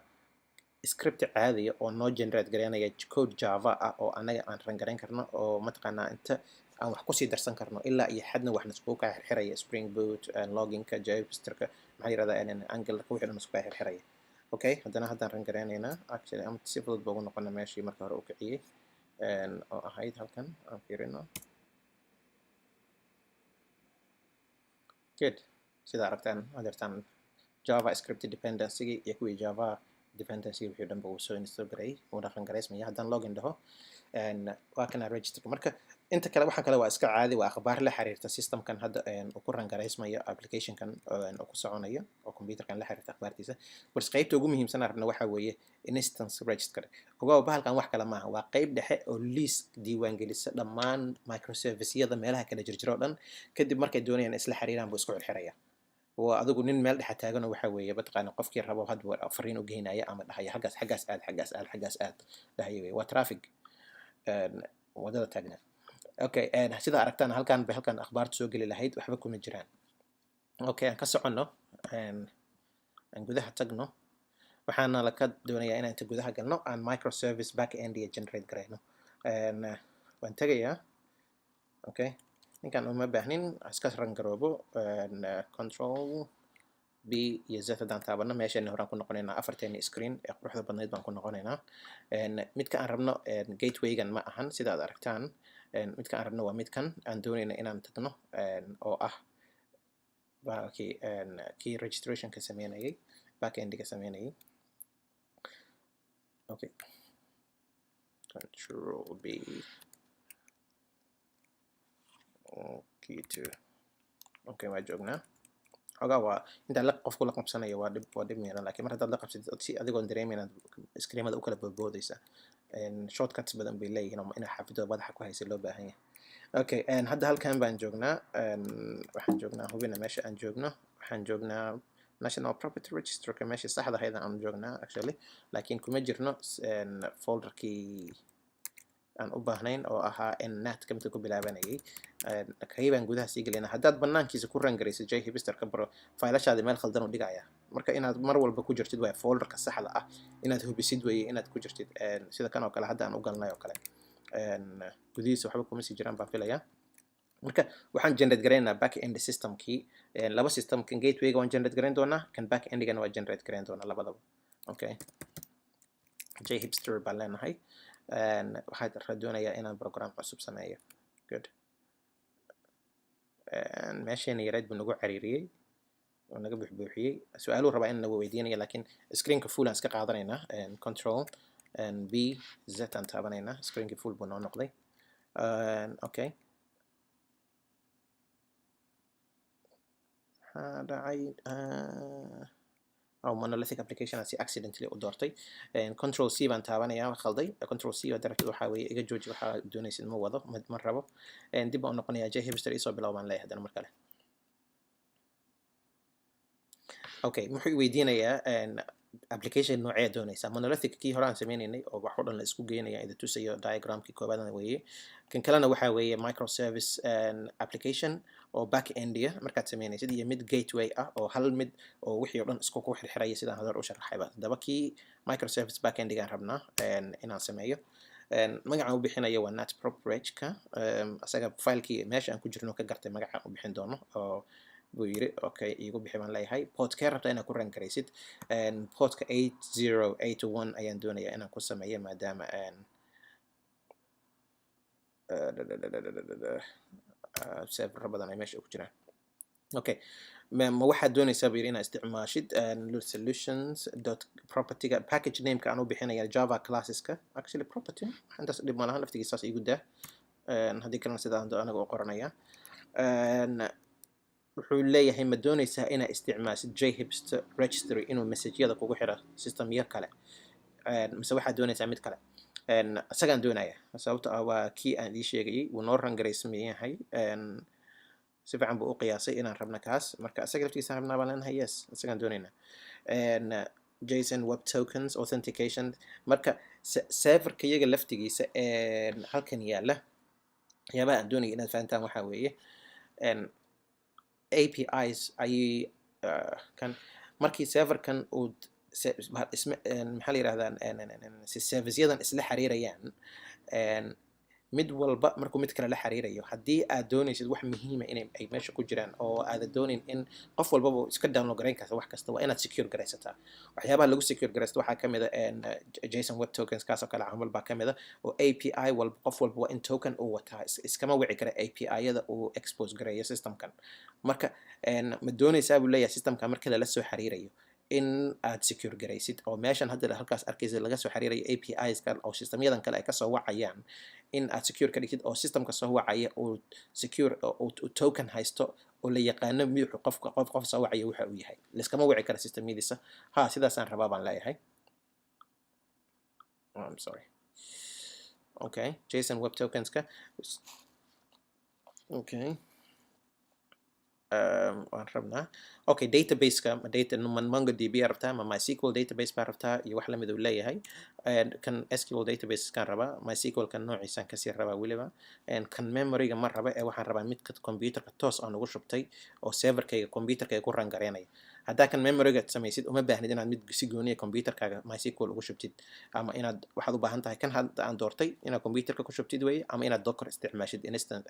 script caadiya oo noo generate garaynaya code Java ah oo anaga aan run garayn karno, oo mataqaanaa inta aan wax kusii darsan karno ilaa iyo xadna wax niskugu kaa xirxiraya Spring Boot, loginka, JHipsterka, maxaa yirahdaa, Angularka, wixii dhan isku kaa xirxiraya. Okay, haddana haddaan run garaynaynaa. Actually, ama si fudud ba ugu noqona meeshii marka hore uu kiciyey oo ahayd halkan aan fiirino. Good, sida aragtaan hadeertaan JavaScript dependency iyo kuwii Java dependency wixii dhan ba uu soo install gareeyay, uu run garaysmaya. Haddaan login dhaho, waa kana registerka. Marka inta kale, waxaan kale waa iska caadi, waa akhbaar la xiriirta systemkan hadda uu ku run garaysmayo applicationkan uu ku soconayo oo computerkan la xiriirta akhbaartiisa. Balse qaybta ugu muhiimsan aan rabna waxaa weeye instance register. Ogow, bahalkan wax kale maaha, waa qayb dhexe oo liis diiwaangelisa dhammaan microservice-yada meelaha kala jirjiro o dhan. Kadib markay doonayaan isla xiriiraan buu isku xirxiraya. Waa adigu nin meel dhexe taaganoo waxa weeye mataqaana qofkii rabo hadba fariin u geynaya ama dhahaya halkaas, xaggaas aad, xaggaas aad, xaggaas aad dhahaya weye. Waa traffic wadada taagnaa. Okay, sida aragtaan halkan bay halkan akhbaartu soo geli lahayd, waxba kuma jiraan. Okay, aan ka soconno, aan gudaha tagno. Waxaana laka doonayaa inaan inta gudaha galno aan microservice back end iyo generate garayno. Waan tegayaa. Okay, ninkan uma baahnin, iska run garoobo. Control B iyo Z haddaan taabano, meesheeni horaan ku noqonaynaa, afarteeni screen ee quruxda badnayd baan ku noqonaynaa. Midka aan rabno gatewaygan ma ahan, sida aad aragtaan. Midka aan rabno waa midkan aan doonayna inaan tagno oo ah bahalkii kii registrationka sameynayay, backendiga sameynayay. Okay, Control B, key two. Okay, waa joognaa. Xogaa waa intaan la qofku la qabsanayo, waa dhib, waa dhib miiran, laakiin mar haddaad la qabsatid si adigoon dareemeyn aad screenada u kala boodboodaysa. Shortcuts badan bay leeyihiin oo inaa xaafidooda madaxa ku haysa loo baahan yahay. Okay, hadda halkan baan joognaa. Waxaan joognaa, hubina meesha aan joogno, waxaan joognaa National Property Registerka, meeshii saxda ahayd aan joognaa actually, laakiin kuma jirno folderkii aan u baahnayn oo ahaa nnatka midka ku bilaabanayay. Kay baan gudaha sii gelinaa. Haddaad banaankiisa ku run garaysid JHipsterka baro, faylashaadi meel khaldan u dhigaya. Marka inaad mar walba ku jirtid waay folderka saxda ah, inaad hubisid weeye inaad ku jirtid, sida kan oo kale hadda aan u galnay oo kale. Gudihiisa waxba kuma sii jiraan baan filayaa. Marka waxaan generate garaynaa back end systemkii, laba system. Kan gatewayga waan generate garayn doonaa, kan back endigana waan generate garayn doonaa, labadaba. Okay, JHipster baan leenahay. Waxaan doonayaa inaan program cusub sameeyo. Good, meesheena yareed buu nagu cariiriyey oo naga buuxbuuxiyey. Su-aaluu rabaa in nagu weydiinaya, laakiin screenka full aan iska qaadanaynaa. Control B Z aan taabanaynaa, screenka full buu noo noqday. Okay, maxaa dhacay? Oh, monolithic application aan si accidentally u doortay. Control C baan taabanaya, khalday. Control C waa darabtid, waxaa weeye iga jooji, waxaa doonaysid ma wado, ma rabo. Dib baan u noqonayaa. JHipster isoo bilow baan leeyahay haddana mar kale. Okay, muxuu i weydiinayaa? Application noocee doonaysaa? Monolithic kii hore aan sameynaynay oo wax o dhan la isku geynaya, ida tusayo diagramkii koobaadna weeye. Kan kalena waxaa weeye microservice application oo back endia markaad sameynaysid, iyo mid gateway ah oo hal mid oo wixii o dhan isku ku xirxiraya, sidaan hore u sharaxayba. Haddaba kii microservice back endigaan rabnaa inaan sameeyo. Magacaan u bixinayo waa natprop-regka. Asaga filekii meesha aan ku jirno ka gartay magacaan u bixin doono oo buu yiri. Okay, iigu bixi baan leeyahay. Portkee rabtaa inaad ku run garaysid? Portka 8081 ayaan doonayaa inaan ku sameeyo, maadaama servero badan ay meesha ku jiraan. Okay, ma waxaad doonaysaa, buu yiri, inaad isticmaashid solutions dot propertyga package nameka aan u bixinaya Java classeska? Actually, property intaas dhib ma lahan, laftigiisaas igu daa. Haddii kalena sidaan anaga u qoranaya. Wuxuu leeyahay, ma doonaysaa inaad isticmaashid JHipster registry inuu messageyada kugu xiro systemyo kale, mise waxaad doonaysaa mid kale? Isagaan doonaya, sababto ah waa kii aan ii sheegayay, wuu noo run garaysan yahay. Si fiican buu u qiyaasay inaan rabna kaas. Marka isaga laftigiisaan rabnaa baan leenahay. Yes, isagaan doonaynaa. JSON Web Tokens authentication. Marka serverka iyaga laftigiisa halkan yaala, waxyaabaha aan doonaya inaad fahantaan waxaa weeye APIs ayay kan markii serverkan uu maxaa la yirahdaa, servicesyadan isla xiriirayaan, mid walba markuu mid kale la xiriirayo, haddii aad doonaysid wax muhiima inay ay meesha ku jiraan oo aadan doonayn in qof walbaba iska download garayn karta wax kasta, waa inaad secure garaysataa. Waxyaabaha lagu secure garaysto waxaa kamid a JSON Web Tokens, kaasoo kale camal baa kamid a, oo API walba, qof walba waa in token uu wataa. Iskama wici kara API-yada uu expose gareeyo systemkan. Marka ma doonaysaa, buu leeyahay, systemka marka lala soo xiriirayo in aad secure garaysid, oo meeshan hadda halkaas arkaysa laga soo xiriirayo APIs kan oo systemyadan kale ay kasoo wacayaan, in aad secure ka dhigtid oo systemka soo wacaya uu secure uu token haysto oo la yaqaano miyuxu qofka qof soo wacaya waxa uu yahay, liskama wici kara systemyadiisa? Ha, sidaasaan rabaa baan leeyahay. Oh, I'm sorry. Okay, JSON Web Tokenska, okay, waan rabnaa. Okay, databaseka ma data ma MongoDB aa rabtaa, ma MySQL database baa rabtaa, iyo wax lamid uu leeyahay. Kan SQL database kan rabaa, MySQL kan noociisaan kasii rabaa weliba. Kan memoryga ma raba ee waxaan rabaa midka computerka toos aan ugu shubtay oo serverkayga computerkayga ku run gareynaya. Haddaa kan memoryga samaysid, uma baahnid inaad mid si gooniya computerkaaga MySQL ugu shubtid, ama inaad waxaad u baahan tahay kan hadda aan doortay inaad computerka ku shubtid weye, ama inaad Docker isticmaashid instant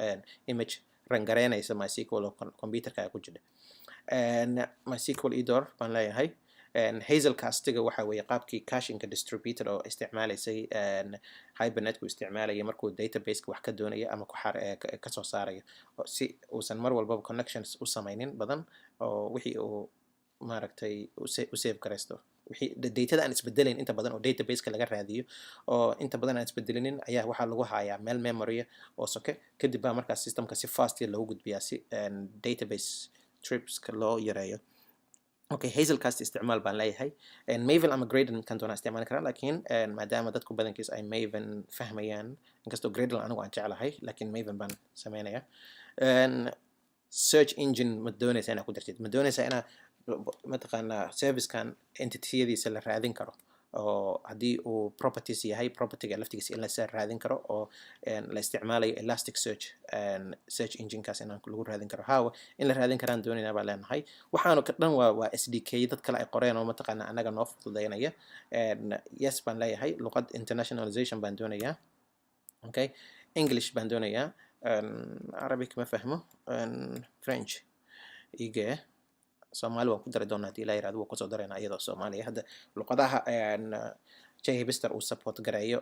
image run gareynaysa MySQL oo computerkaaga ku jira. MySQL idor baan leeyahay. Hazelcastiga waxa weeye qaabkii cachingka distributed oo isticmaalaysay Hibernate ku isticmaalaya markuu databaseka wax ka doonaya ama ku kasoo saarayo, si uusan mar walbaba connections u samaynin badan oo wixii uu maaragtay u save garaysto, wixii datada aan isbedelayn inta badan oo databaseka laga raadiyo oo inta badan aan isbedelinin ayaa waxaa lagu hayaa meel memory oo soke. Kadib baa markaas systemka si fast loogu gudbiyaa si database tripska loo yareeyo. Okay, Hazelcast isticmaal baan leeyahay. Maven ama Gradle kan doonaa isticmaali karaa, laakiin maadaama dadku badankiis ay Maven fahmayaan, inkastoo Gradle anigu aan jeclahay, laakiin Maven baan sameynaya. Search engine ma doonaysaa inaad ku dartid? Ma doonaysaa inaad mataqaanaa servicekan entityyadiisa la raadin karo, oo haddii uu properties yahay, propertyga laftigiisa in la raadin karo oo la isticmaalayo Elastic Search, search enginekaas inaan lagu raadin karo? Hawa, in la raadin karaan doonaynaa baa leenahay. Waxaanu ka dhan waa SDK dad kale ay qoreen oo mataqaana annaga noo fududeynaya. Yes baan leeyahay. Luqad internationalization baan doonayaa. Okay, English baan doonayaa, Arabic ma fahmo, French ige. Soomaali waan ku dari doonaa hadii ilaa yirahdo, waa kusoo daraynaa iyadoo Soomaaliya. Hadda luqadaha JHipster uu support gareeyo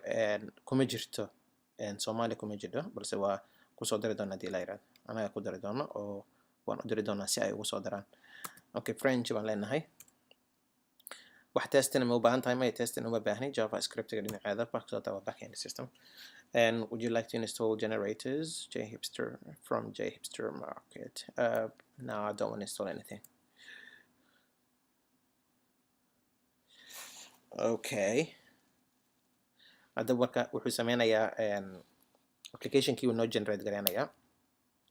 kuma jirto Soomaali, kuma jirto, balse waa kusoo dari doonaa hadii ilaa yirahdo. Anaga ku dari doono oo waan u diri doonaa si ay ugu soo daraan. Okay, French baan leenahay. Wax testing ma u baahan tahay? Maya, testing uma baahni. JavaScriptiga dhinaceeda sababta waa backend system. And would you like to install generators JHipster from JHipster market? No, I don't want to install anything. Okay, hadda marka wuxuu sameynayaa applicationkii uu noo generate gareynayaa.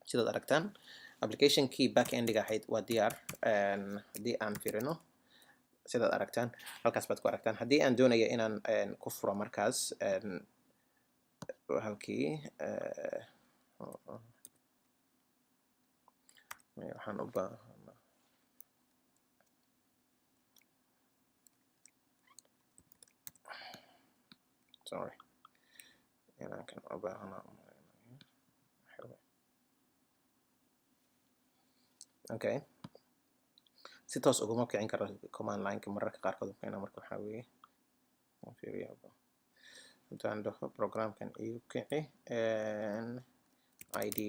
Sidaad aragtaan, applicationkii backendiga ahayd waa diyaar. Haddii aan fiirino Sidaad aragtaan, halkaas baad ku aragtaan. Haddii aan doonayo inaan ku furo markaas halkii waxaan u baahanaa, sorry, inaan kan u baahanaa. Okay, si toos uguma kicin karo command line-ka mararka qaarkood u keena. Marka waxaa weeye, aan fiiriyo, haddaan dhaho programkan igu kici IDE.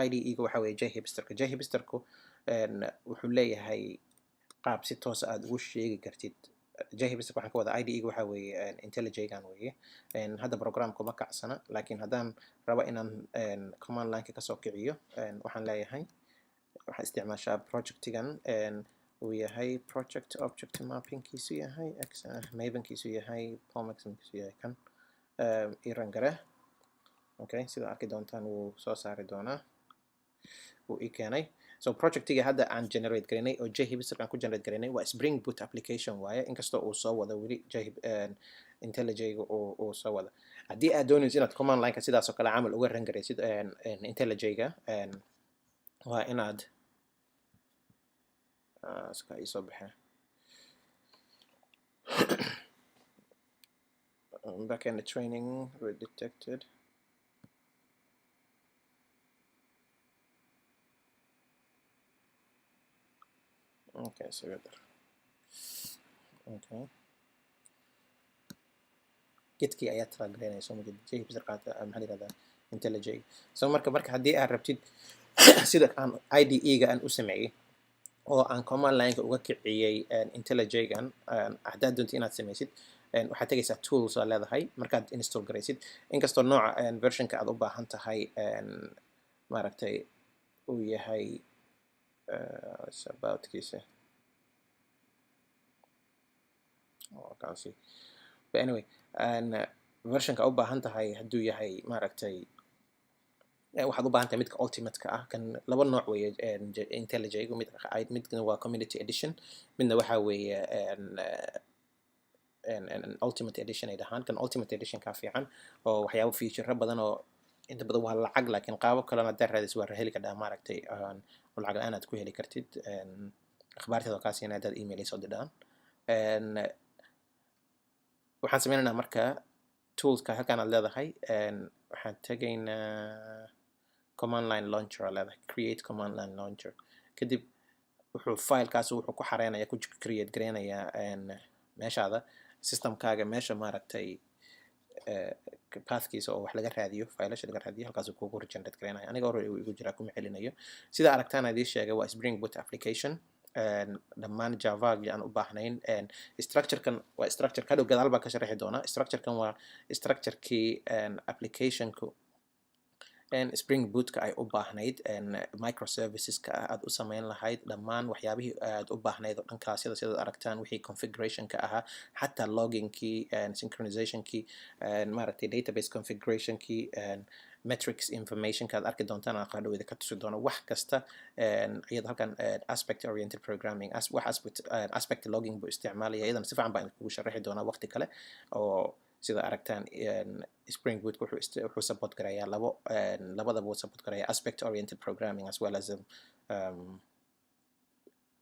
IDE-ga waxaa weeye JHipsterka. JHipsterku wuxuu leeyahay qaab si toos aad ugu sheegi kartid JHipsterka. Waxaan ka wadaa IDE-ga waxaa weeye IntelliJ-gan weeye. Hadda programku ma kacsana, laakiin haddaan rabo inaan command line-ka kasoo kiciyo, waxaan leeyahay waxaan isticmaashaa projectigan uu yahay project object mappingkiisu yahay x mavenkiisu yahay pomxkiisu yahay kan iran gare. Okay, sida arki doontaan, wuu soo saari doonaa, wuu ii keenay. So projectiga hadda aan generate garinay oo JHipster aan ku generate garinay waa Spring Boot application waaye, inkastoo uu soo wado weli IntelliJ-ga uu soo wado. Haddii aad doonayso inaad command line-ka sidaas oo kale camal uga run garaysid IntelliJ-ga, waa inaad iska iisoo baxee backend training redetected. Okay, isaga dar. Okay, Gitkii ayaa track garaynaya, soo majeed JHipster qaata, maxaa la yihahdaa, IntelliJ. So marka haddii aad rabtid sida aan IDE-ga aan u sameeyey oo aan command line-ka uga kiciyey IntelliJ-gan, haddaad doonto inaad samaysid, waxaad tegaysaa tools aa leedahay markaad install garaysid, inkastoo nooca versionka aad u baahan tahay maaragtay uu yahay aboutkiisa. Oh, I can't see. But anyway, versionka u baahan tahay hadduu yahay maaragtay, waxaad u baahan tahay midka ultimate-ka ah. Kan laba nooc weeye IntelliJ-gu: mid midna waa community edition, midna waxaa weeye ultimate edition ay dhahaan. Kan ultimate edition kaa fiican oo waxyaabo feature badan oo inta badan waa lacag, laakiin qaabo kalena haddaad raadis waa heli kadhaa, maaragtay, oo lacag la-aan aad ku heli kartid. Akhbaarteeda oo kaa siinaya haddaad email soo didhaan. Waxaan sameynaynaa marka toolska halkaan aad leedahay, waxaan tegaynaa command line launcher aad leedahay, create command line launcher. Kadib wuxuu filekaas wuxuu ku xareynaya, ku create gareynayaa meeshaada systemkaaga, meesha maaragtay pathkiisa oo wax laga raadiyo, filasha laga raadiyo, halkaasuu kugu generate gareynaya. Aniga hore uu igu jiraa, kuma celinayo. Sida aragtaan idii sheegay, waa Spring Boot application. Dhammaan Javagii aan u baahnayn, structurekan waa structure hadhow gadaal baa ka sharaxi doonaa. Structurekan waa structurekii applicationku Spring Bootka ay u baahnayd, microserviceska aad u sameyn lahayd, dhammaan waxyaabihii aad u baahnayd oo dhan, classyada sidaad aragtaan, wixii configurationka ahaa, xataa loggingkii, synchronizationkii, maaragtay, database configurationkii, metrics informationka aad arki doontaan, aan hadhowda ka tusi doono wax kasta. Iyada halkan aspect oriented programming, wax aspect logging buu isticmaalaya. Iyadana si fiican baan kugu sharaxi doonaa waqti kale. Oo sida aragtaan, Spring Boot wuxuu support garayaa labo, labadaba wuu support garayaa, aspect oriented programming as well as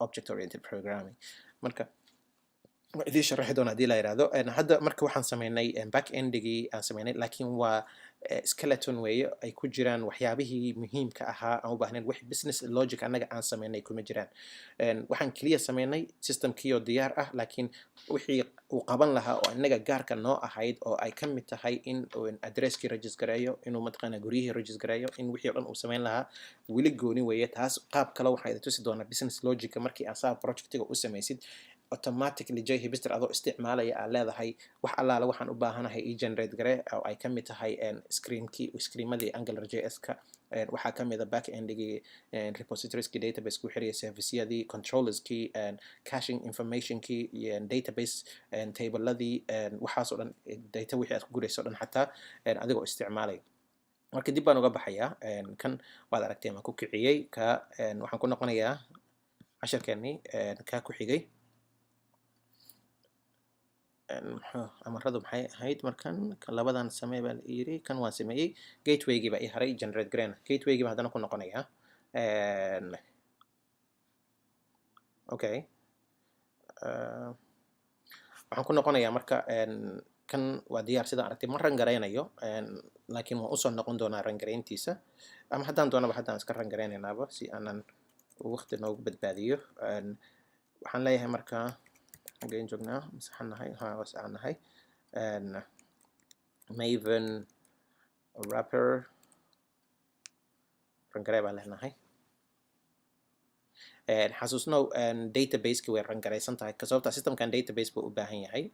object oriented programming. Marka waa idiin sharaxi doona haddii la yiraahdo. Hadda marka waxaan sameynay back endigii aan sameynay, laakiin waa skeleton weeye ay ku jiraan waxyaabihii muhiimka ahaa aan u baahnayn. Wax business logic annaga aan sameynay kuma jiraan. Waxaan keliya sameynay systemkii oo diyaar ah, laakiin wixii uu qaban lahaa oo innaga gaarka noo ahayd, oo ay ka mid tahay in addresskii register-gareeyo, inuu mataqaana guryihii register-gareeyo, in wixii o dhan uu sameyn lahaa, weli gooni weeye taas. Qaab kale waxaan idin tusi doonaa business logica. Markii aad saa projectiga u samaysid, automatically JHipster adoo isticmaalaya aad leedahay wax allaale waxaan u baahanahay e generate gare, oo ay ka mid tahay screenkii, screenmadii Angular JS-ka, waxaa ka mid a back endigii, repositorieski database ku xiraya, serviceyadii, controllerskii, caching informationkii, database tableladii, waxaas oo dhan, data wixii aad ku gurayso o dhan, xataa adigoo isticmaalaya. Marka dib baan uga baxayaa. Kan waad aragteen, waan ku kiciyey ka. Waxaan ku noqonayaa casharkeenii kaa ku xigay. Muxuu amaradu maxay ahayd? Markan labadan samee baa la yiri. Kan waan sameeyey. Gatewaygii baa ii haray generate gareyna. Gatewaygii baa haddana ku noqonayaa. Okay, waxaan ku noqonayaa marka kan waa diyaar sidaan aragtay. Ma run garaynayo, laakiin waan usoo noqon doonaa run garayntiisa, ama haddaan doonaba haddaan iska run garaynaynaba si aanan waqti noogu badbaadiyo. Waxaan leeyahay marka, xaggeen joognaa? Masaxan nahay? Ha, waa saxan nahay. Maven wrapper run garee baan leenahay. Xasuusnow, databaseki way run garaysan tahay, sababta systemkan database buu u baahan yahay.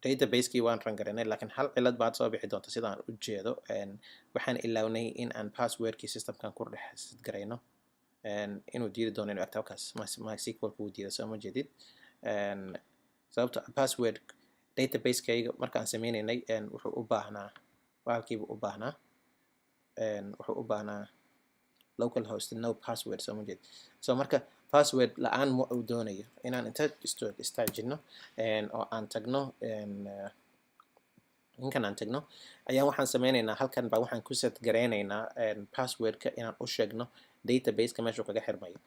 Database-kii waan run garaynay, laakiin hal cilad baad soo bixi doonta sidaan u jeedo. Waxaan ilawnay in aan passwordkii systemkan ku dhex garayno. Inuu diidi doono inuu agta halkaas MySQL kuu diida, soo ma jeedid? Sababta password database-kayga markaan sameynaynay wuxuu u baahnaa bahalkiibu u baahnaa, wuxuu u baahnaa local host no password, soo ma jeed? So marka password la-aan ma uu doonayo inaan inta istaajino oo aan tagno ninkan aan tagno ayaan waxaan sameynaynaa halkan baa waxaan ku set garaynaynaa passwordka inaan u sheegno databaseka meeshuu kaga xirmayo.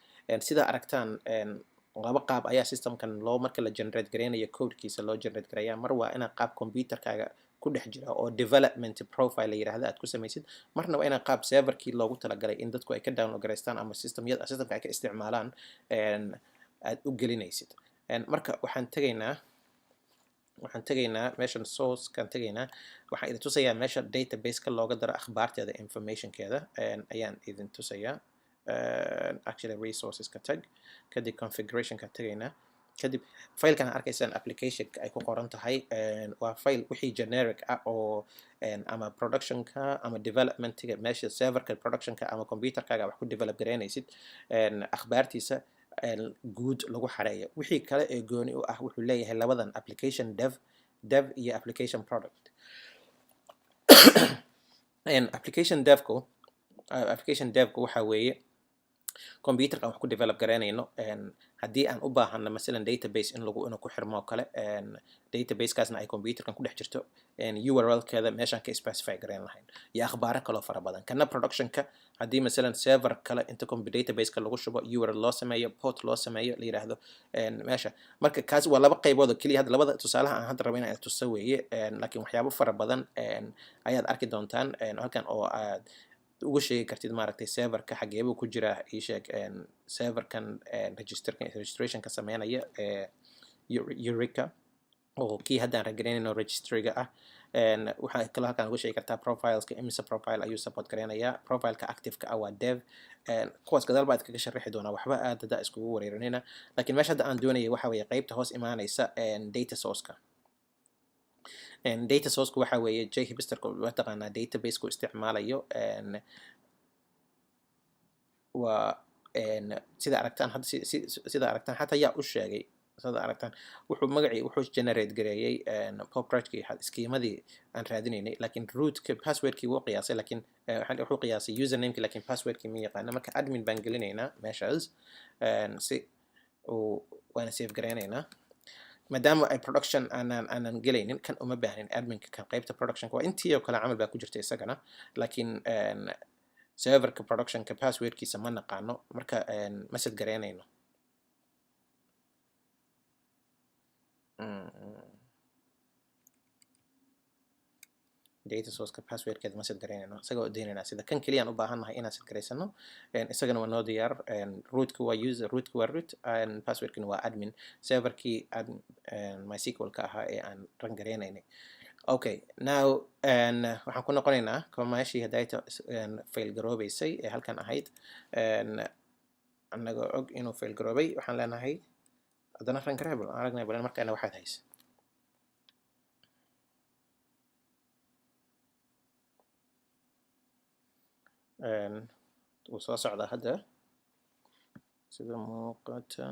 Sida aragtaan, laba qaab ayaa systemkan loo marka la generate garaynayo codekiisa loo generate garaya. Mar waa inaad qaab computerkaaga ku dhex jira oo development profile la yiraahdo aad ku samaysid, marna waa inaad qaab serverkii loogu talagalay in dadku ay ka download garaystaan ama systemyada systemka ay ka isticmaalaan aad u gelinaysid. Marka waxaan tegaynaa meeshan source-kaan tegaynaa. Waxaan idin tusayaa meesha database-ka looga daro akhbaarteeda, informationkeeda ayaan idin tusayaa. Actually, resources-ka tag, kadib configuration-ka tegaynaa, kadib filekan arkaysaan applicationka ay ku qoran tahay waa file wixii generic ah oo ama productionka ama developmentiga, meesha serverka productionka ama computerkaaga wax ku develop garaynaysid akhbaartiisa guud lagu xareeyo. Wixii kale ee gooni u ah wuxuu leeyahay labadan application dev, dev iyo application product. Application devku waxa weeye computerka aan wax ku develop garaynayno. Haddii aan u baahano masalan database in lagu inuu ku xirmo oo kale, databasekaasna ay computerkan ku dhex jirto, URL-keeda meeshaan ka specify garayn lahayn iyo akhbaaro kaloo fara badan. Kana productionka, haddii masalan server kale inta databaseka lagu shubo, URL loo sameeyo, port loo sameeyo, la yiraahdo meesha. Marka kaas waa laba qaybood oo keliya. Hadda labada tusaalaha aan hadda rabo inaan tuso weeye, laakiin waxyaabo fara badan ayaad arki doontaan halkan oo aad uga sheegi kartid, maaragtay, serverka xageebuu ku jiraa. Ii sheeg serverkan registrationka sameynaya ee Eureka oo kii haddaan ragaraynayno registryga ah. Waxaa kaloo halkan uga sheegi kartaa profileska, imise profile ayuu support garaynayaa. Profileka active-ka ah waa dev. Kuwaas gadaal baad kaga sharaxi doonaa, waxba aad hadda iskugu wareerinayna. Laakiin meesha hadda aan doonayay waxa weeye qeybta hoos imaanaysa data source-ka. Data source-ku waxa weeye JHipsterka waa taqaanaa database-ku isticmaalayo. Waa sida aragtaan hadda, sida aragtaan xataa yaa u sheegay. Sida aragtaan, wuxuu magacii wuxuu generate gareeyey PubReachkii schemadii aan raadinaynay, laakiin rootka passwordkii wuu qiyaasay, laakiin wuxuu qiyaasay usernamekii, laakiin passwordkii ma yaqaana. Marka admin baan gelinaynaa meeshaas si uu waana save gareynaynaa. Maadaama ay production aanan gelaynin, kan uma baahnin adminka. Kan qaybta productionka waa intii oo kale camal baa ku jirta isagana, laakiin serverka productionka passwordkiisa ma naqaano, marka ma set gareynayno. Data sourceka passwordkeeda ma set garaynayno, isaga oo daynaynaa. Sida kan keliyaan u baahannahay inaan set garaysano. Isagana waa noo diyaar. Rootka waa user, rootka waa root, passwordkina waa admin, serverkii MySQL ka ahaa ee aan run garaynaynay. Okay, now waxaan ku noqonaynaa meeshii hadayta fail garoobeysay ee halkan ahayd. Annagoo og inuu fail garoobay, waxaan leenahay haddana run garee, bal aan aragnay bal markaana waxaad haysa. Wuu soo socdaa hadda sida muuqata.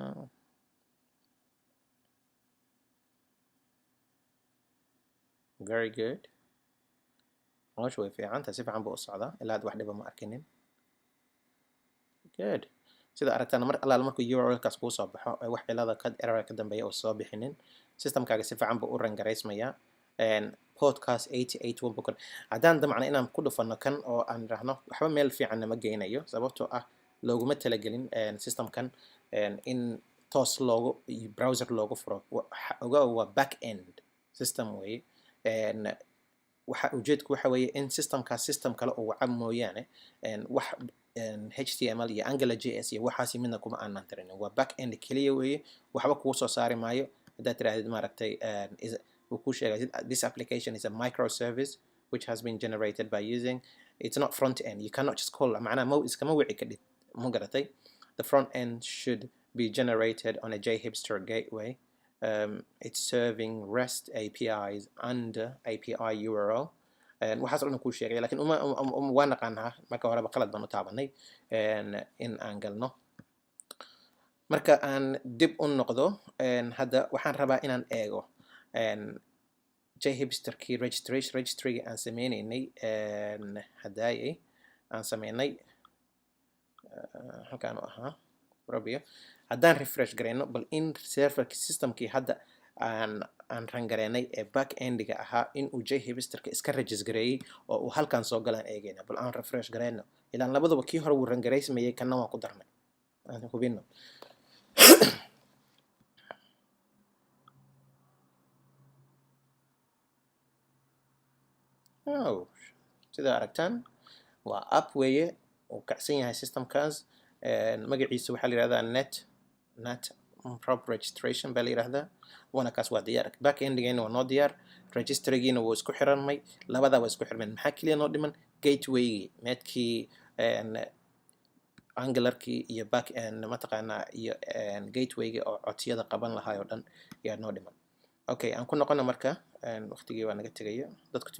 Very good, hawsha way fiican tahay, si fiican buu u socdaa. Ilaa hadda wax dhiba ma arkinin. Good. Sida aragtaan, mar allaala markuu URL-kaas kuu soo baxo, wax cilada ka error ka dambeeya oo soo bixinin, systemkaaga si fiican buu u run garaysmayaa. Podcast 881 boqol haddaan damcna inaan ku dhufano kan oo aan idhaahno, waxba meel fiican nama geynayo, sababtoo ah looguma talagelin systemkan in toos loogu browser loogu furo. Ogaa, waa back end system weeye. Waxa ujeedku waxa weeye in systemkaas system kale uu waca mooyaane, wax HTML iyo Angular JS iyo waxaasi midna kuma aanan tirinin. Waa back end keliya weeye. Waxba kuu soo saari maayo haddaad tirahdid, maaragtay, wuu kuu sheegay, "This application is a microservice which has been generated by using." It's not front end, you cannot just call, macnaha ma iskama wici kadhid, ma garatay? "The front end should be generated on a JHipster gateway. It's serving REST APIs under API URL." Waxaas oo dhan kuu sheegay, lakin uma waa naqaanaa marka horeba qalad baan u taabanay in aan galno. Marka aan dib u noqdo, hadda waxaan rabaa inaan eego JHipsterkii registration, registryga aan sameyneynay hadaayay aan sameynay halkaan u ahaa robio. Haddaan refresh gareyno, bal in serverki systemkii hadda aan run gareynay ee back endiga ahaa in uu JHipsterka iska register gareeyey oo uu halkan soo galaan eegayna. Bal aan refresh gareyno, ilaan labaduba kii hore wuu run garaysmayay, kanna waan ku darnay, aan hubino. Oh, sida aragtaan waa app weeye, uu kacsan yahay systemkaas. Magaciisa waxaa la yihahdaa net prop registration baa la yihahdaa. Waana kaas, waa diyaar. Back endigeena waa noo diyaar, registrygiina wuu isku xiranmay, labadaa waa isku xirmeen. Maxaa keliya noo dhiman? Gatewaygii, meedkii Angularkii iyo back end mataqaanaa iyo gatewaygii oo codsiyada qaban lahaa oo dhan ayaa noo dhiman. Okay, aan ku noqono marka. Waqtigii waa naga tegaya. Dadku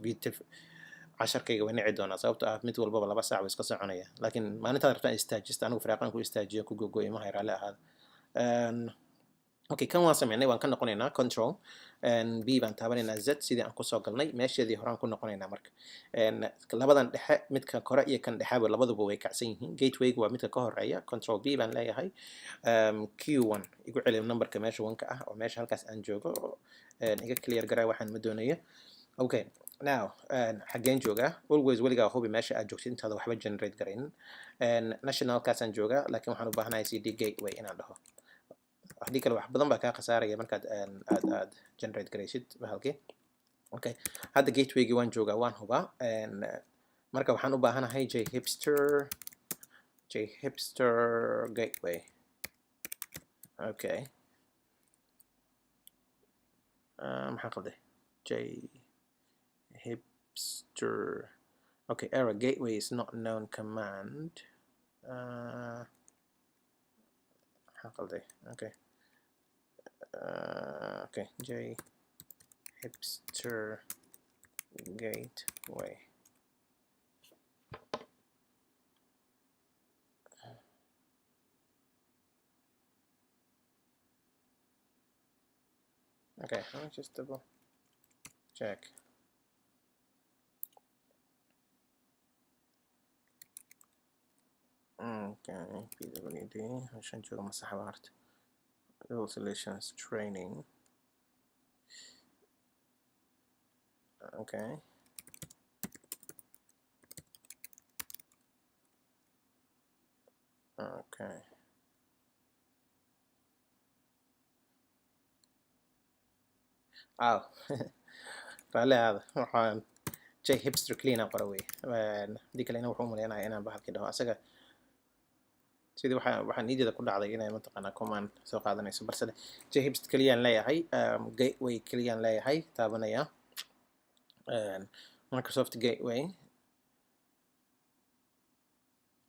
casharkayga way nici doonaa, sababto ah mid walbaba 2 saac buu iska soconaya, laakiin maalintaad rabtaan istaajista, anigu firaaqan ku istaajiyo ku gogoyo mahay, raalli ahaada. Okay, kan waan sameynay, waan ka noqonaynaa. Control B baan taabanaynaa, Z sidii aan kusoo galnay meesheedii horaan ku noqonaynaa. Marka labadan dhexe, midka kore iyo kan dhexeba, labaduba way kacsan yihiin. Gatewayga waa midka ka horeeya. Control B baan leeyahay. Q1 igu celi, numberka meesha wanka ah oo meesha halkaas aan joogo iga clear garaa, waxaan ma doonayo. Okay, now xaggeen joogaa? Always weligaa hubi meesha aad joogtid intaada waxba generate garaynin. Nationalkaasaan joogaa, laakiin waxaan u baahanahay cd gateway inaan dhaho. Haddii kale wax badan baa kaa khasaaraya markaad aad generate garaysid bahalkii. Okay, hadda gatewaygii waan joogaa, waan hubaa. Marka waxaan u baahanahay JHipster gateway. Okay, maxaan qalday? JHipster. Okay, error, gateway is not known command. Maxaan qalday? Okay, okay, JHipster gateway. Okay, let me just double check. Okay, PWD meeshaan jooga ma sax ba horta? Level Solutions training. Okay, okay. Oh, raalli ahaada, waxaan JHipster clean aan qora wey. Haddii kale ina wuxuu umaleynaya inaan bahalkii dhaho asaga. Sidii waxaa niyadeeda ku dhacday inay mataqaanaa command soo qaadanayso, balse JHipster keliyaan leeyahay, gateway keliyaan leeyahay, taabanaya Microsoft gateway.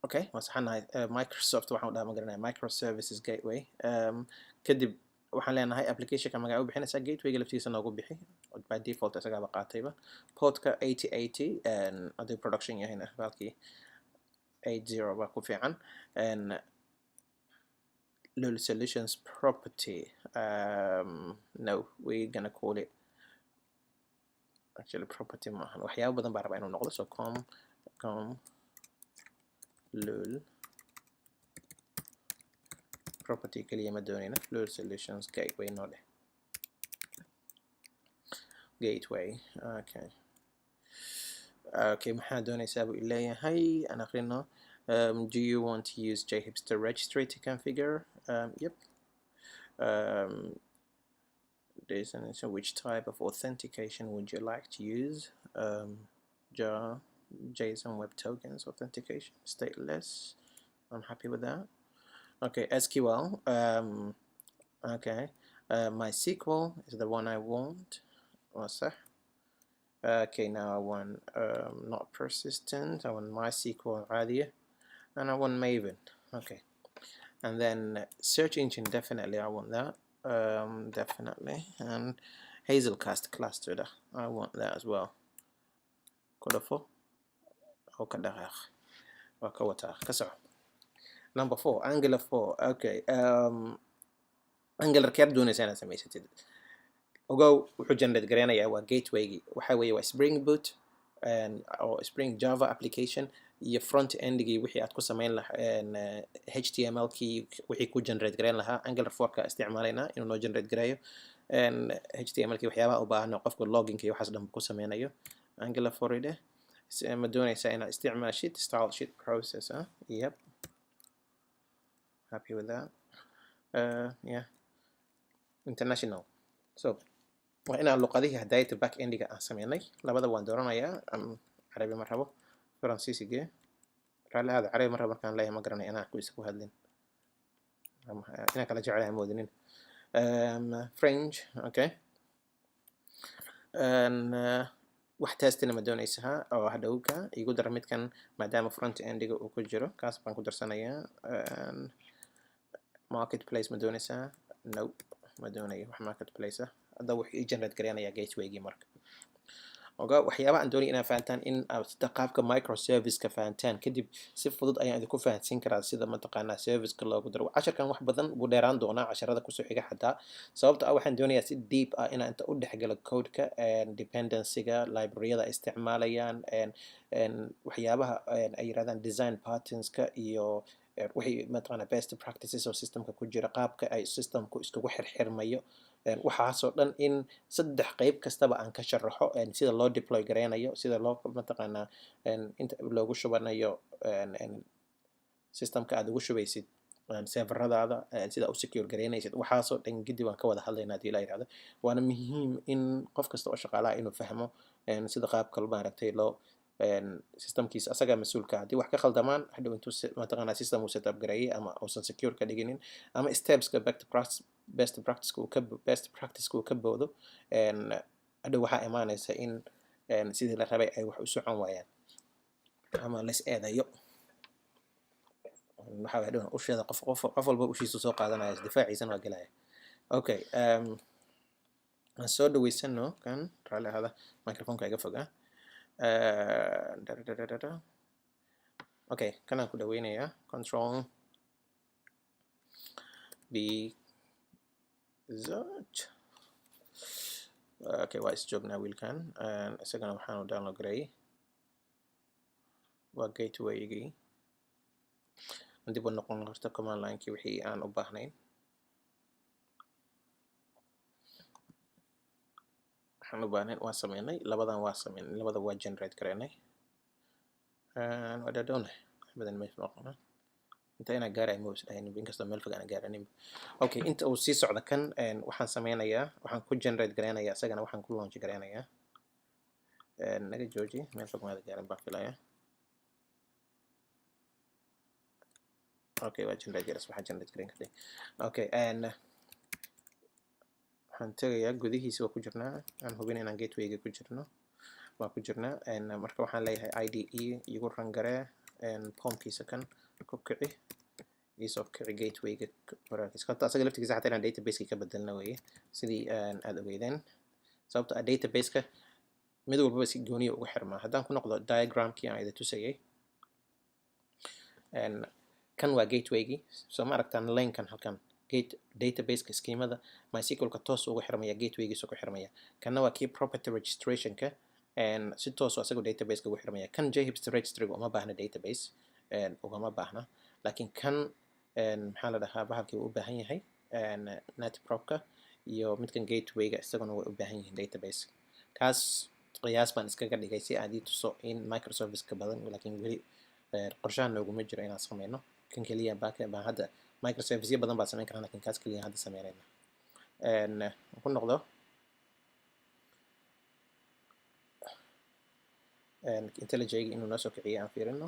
Okay, waa saxanahay. Microsoft waxaan u dhaha ma garanaya, microservices gateway. Kadib waxaan leenahay applicationka magaca u bixinaysaa, gatewayga laftiisa noogu bixi, by default isagaaba qaatayba. Portka 8080, haddii production yahayna bahalkii 80 baa ku fiican. Lul Solutions property, no, we gonna call it actually property maahan, waxyaabo badan baa rabaa inuu noqdo. So com com lul Property keliya ma doonayna, Fluid Solutions Gateway noo dheh, gateway. Okay, maxaa doonaysaa buu leeyahay, aan aqrino. Do you want to use JHipster registry to configure? Yep. There's an so which type of authentication would you like to use? JSON Web Tokens authentication, stateless. I'm happy with that. Okay, SQL. Okay, MySQL is the one I want. What's that? Okay, now I want not persistent. I want MySQL عادية, and I want Maven. Okay, and then search engine, definitely I want that. Definitely, and Hazelcast cluster, I want that as well. Ku dhufo oo ka dhaqaaq, waa ka wataa, ka soco. Number four, Angular 4. Okay, Angular keer doonaysa inaad samaysatid? Ogow, wuxuu generate gareynayaa waa gatewaygii. Waxa weeye waa Spring Boot oo Spring Java application iyo front endgii wixii aad ku samayn lahaa, HTML kii wixii ku generate gareyn lahaa. Angular 4 ka isticmaalaynaa inuu noo generate gareeyo HTML kii, waxyaabaha u baahano qofka loginka iyo waxaas dhan ku sameynayo. Angular 4 ideh. Ma doonaysaa inaad isticmaashid style sheet process? Ah, yep, happy with that. Yeah, international, so waa inaan luqadihii hadayta back endiga aan sameynay labada waan dooranayaa. Carabi ma rabo, Faransiisigee, raalli aada. Carabi ma rabo markaan leeyahay, ma garanay inaan ku isagu hadlin, inaan kala jecelahay moodinin. French, okay. Wax testina ma doonaysaa oo hadhowka igu dara midkan, maadaama front endiga uu ku jiro, kaas baan ku darsanayaa. Marketplace ma doonaysaa? No, ma doonayo wax marketplace ah. Hadda wuxuu ii generate gareynayaa gatewaygii. Marka oga waxyaabaha aan doonaya inaad fahantaan, in aad sida qaabka microservice-ka fahantaan, kadib si fudud ayaan idinku fahansiin karaa sida mataqaanaa serviceka loogu daro. Casharkan wax badan buu dheeraan doonaa, casharada kusoo xiga xataa, sababta ah waxaan doonayaa si deep ah inaan inta u dhexgalo codeka, dependencyga, libraryada ay isticmaalayaan, waxyaabaha ay yirahdaan design patternska iyo wixii mataqaanaa best practices oo systemka ku jira, qaabka ay systemku iskugu xirxirmayo, waxaasoo dhan in saddex qeyb kastaba aan ka sharaxo, sida loo deploy gareynayo, sida loo mataqaanaa inta loogu shubanayo systemka aad ugu shubaysid serveradaada, sida u secure gareynaysid, waxaasoo dhan gidi waan ka wada hadlaynaa hadii la yirahdo. Waana muhiim in qof kasta oo shaqaalaha inuu fahmo sida qaabka maaragtay loo systemkiisa, asagaa mas-uulka. Haddii wax ka khaldamaan hadhow, intuu mataqaanaa system uu setup gareeyay ama uusan secure ka dhiginin ama stepska back to practice, best practice uu ka boodo, hadhow waxaa imaanaysa in sidii la rabay ay wax u socon waayaan ama lais eedayo. Waxaa hadhow usheeda qof walba ushiisu soo qaadanaya, difaaciisana waa gelaya. Okay, aan soo dhaweysano kan. Raalli ahaada, microphoneka iga foga. Okay, kanaan ku dhaweynayaa, Control B Z. Okay, waa is joognaa wiilkan. Isagana waxaanu download gareeyay waa gatewaygii. Dib u noqon horta command linekii wixii aan u baahnayn. Waxaan u baahnayn waa sameynay, labadan waa sameynay, labada waa generate gareynay, waa dhadhowna badan meesha noqona inta inaa gaaraya ma isdhahayn, inkastoo meel fog aan gaaranin. Okay, inta uu sii socdo kan, waxaan sameynayaa, waxaan ku generate gareynayaa isagana, waxaan ku launch gareynayaa. Naga jooji, meel fog maada gaarin baan filayaa. Okay, waa generate garas, waxaa generate gareyn kartay. Okay, and waxaan tegayaa gudihiisa, waa ku jirnaa, aan hubin inaan gatewayga ku jirno, waa ku jirnaa. Marka waxaan leeyahay IDE igu run garee, pomkiisa kan ku kici, iisoo kici gatewayga qoraalkiisa. Horta asaga laftigiisa xataa inaan databaseka ka bedelna weeye, sidii aad ogeydeen, sababta ah databaseka mid walbaba si gooniya ugu xirmaa. Haddaan ku noqdo diagramkii aan idin tusayay, kan waa gatewaygii, soo ma aragtaan linekan halkan? Gate databaseka schemada MySQL-ka toos ugu xirmaya, gatewaygiisa ku xirmaya. Kanna waa kii property registrationka, si toos asagoo databaseka ugu xirmaya. Kan JHipster registryga uma baahna database, ugama baahna, laakiin kan Maxaa la dhahaa, bahalkii wuu u baahan yahay Netprop-ka iyo midkan gateway-ga, isaguna way u baahan yihiin database. Kaas qiyaas baan iskaga dhigay si aan ii tuso in microservice-ka badan, laakiin weli qorshaha nooguma jiro inaan sameyno kan keliya. Baan hadda microservice badan baan sameyn karnaa, lakin kaas keliya hadda sameynayna. Ku noqdo IntelliJ-ga inuu noo soo kiciyay aan fiirino.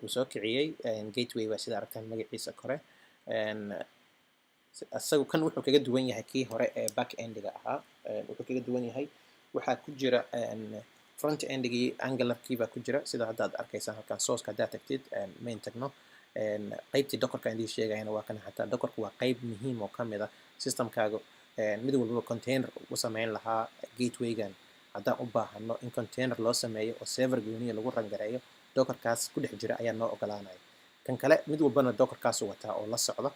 Uu soo kiciyey. Gateway waa sida aragtaan magaciisa kore. Isagu kan wuxuu kaga duwan yahay kii hore ee back endiga ahaa, wuxuu kaga duwan yahay waxaa ku jira front endigii, Angularkii baa ku jira. Sida hadda aad arkaysaan halkan sourceka haddaad tagtid, main tagno, qaybtii Dockerka idin sheegayana waa kan. Xataa Dockerku waa qayb muhiim oo kamid ah systemkaaga. Mid walbaba container u sameyn lahaa gatewaygan haddaan u baahano in container loo sameeyo oo server gooniya lagu run gareeyo, Dockerkaas ku dhex jira ayaa noo ogolaanaya. Kan kale mid walbana Dockerkaasu wataa oo la socda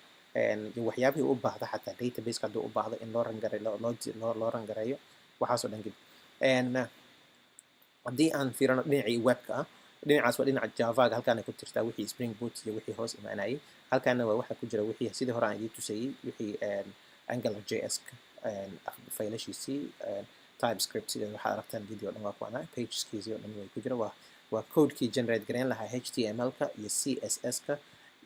iyo waxyaabihii u baahda, xataa databaseka hadduu u baahdo in loo run gare loo run gareeyo, waxaasoo dhan gid. Haddii aan fiirano dhinacii webka ah, dhinacaas waa dhinaca Javaga. Halkaana ku jirtaa wixii Spring Boot iyo wixii hoos imaanayay. Halkaana waa waxa ku jira wixii sidii hore aan idiin tusayey, wixii Angular JS faylashiisii, TypeScript, sida waxaad aragtaan video dhan waa kuwana, pageskiisii oo dhan way ku jira. Waa codekii generate gareyn lahaa HTML-ka iyo CSS-ka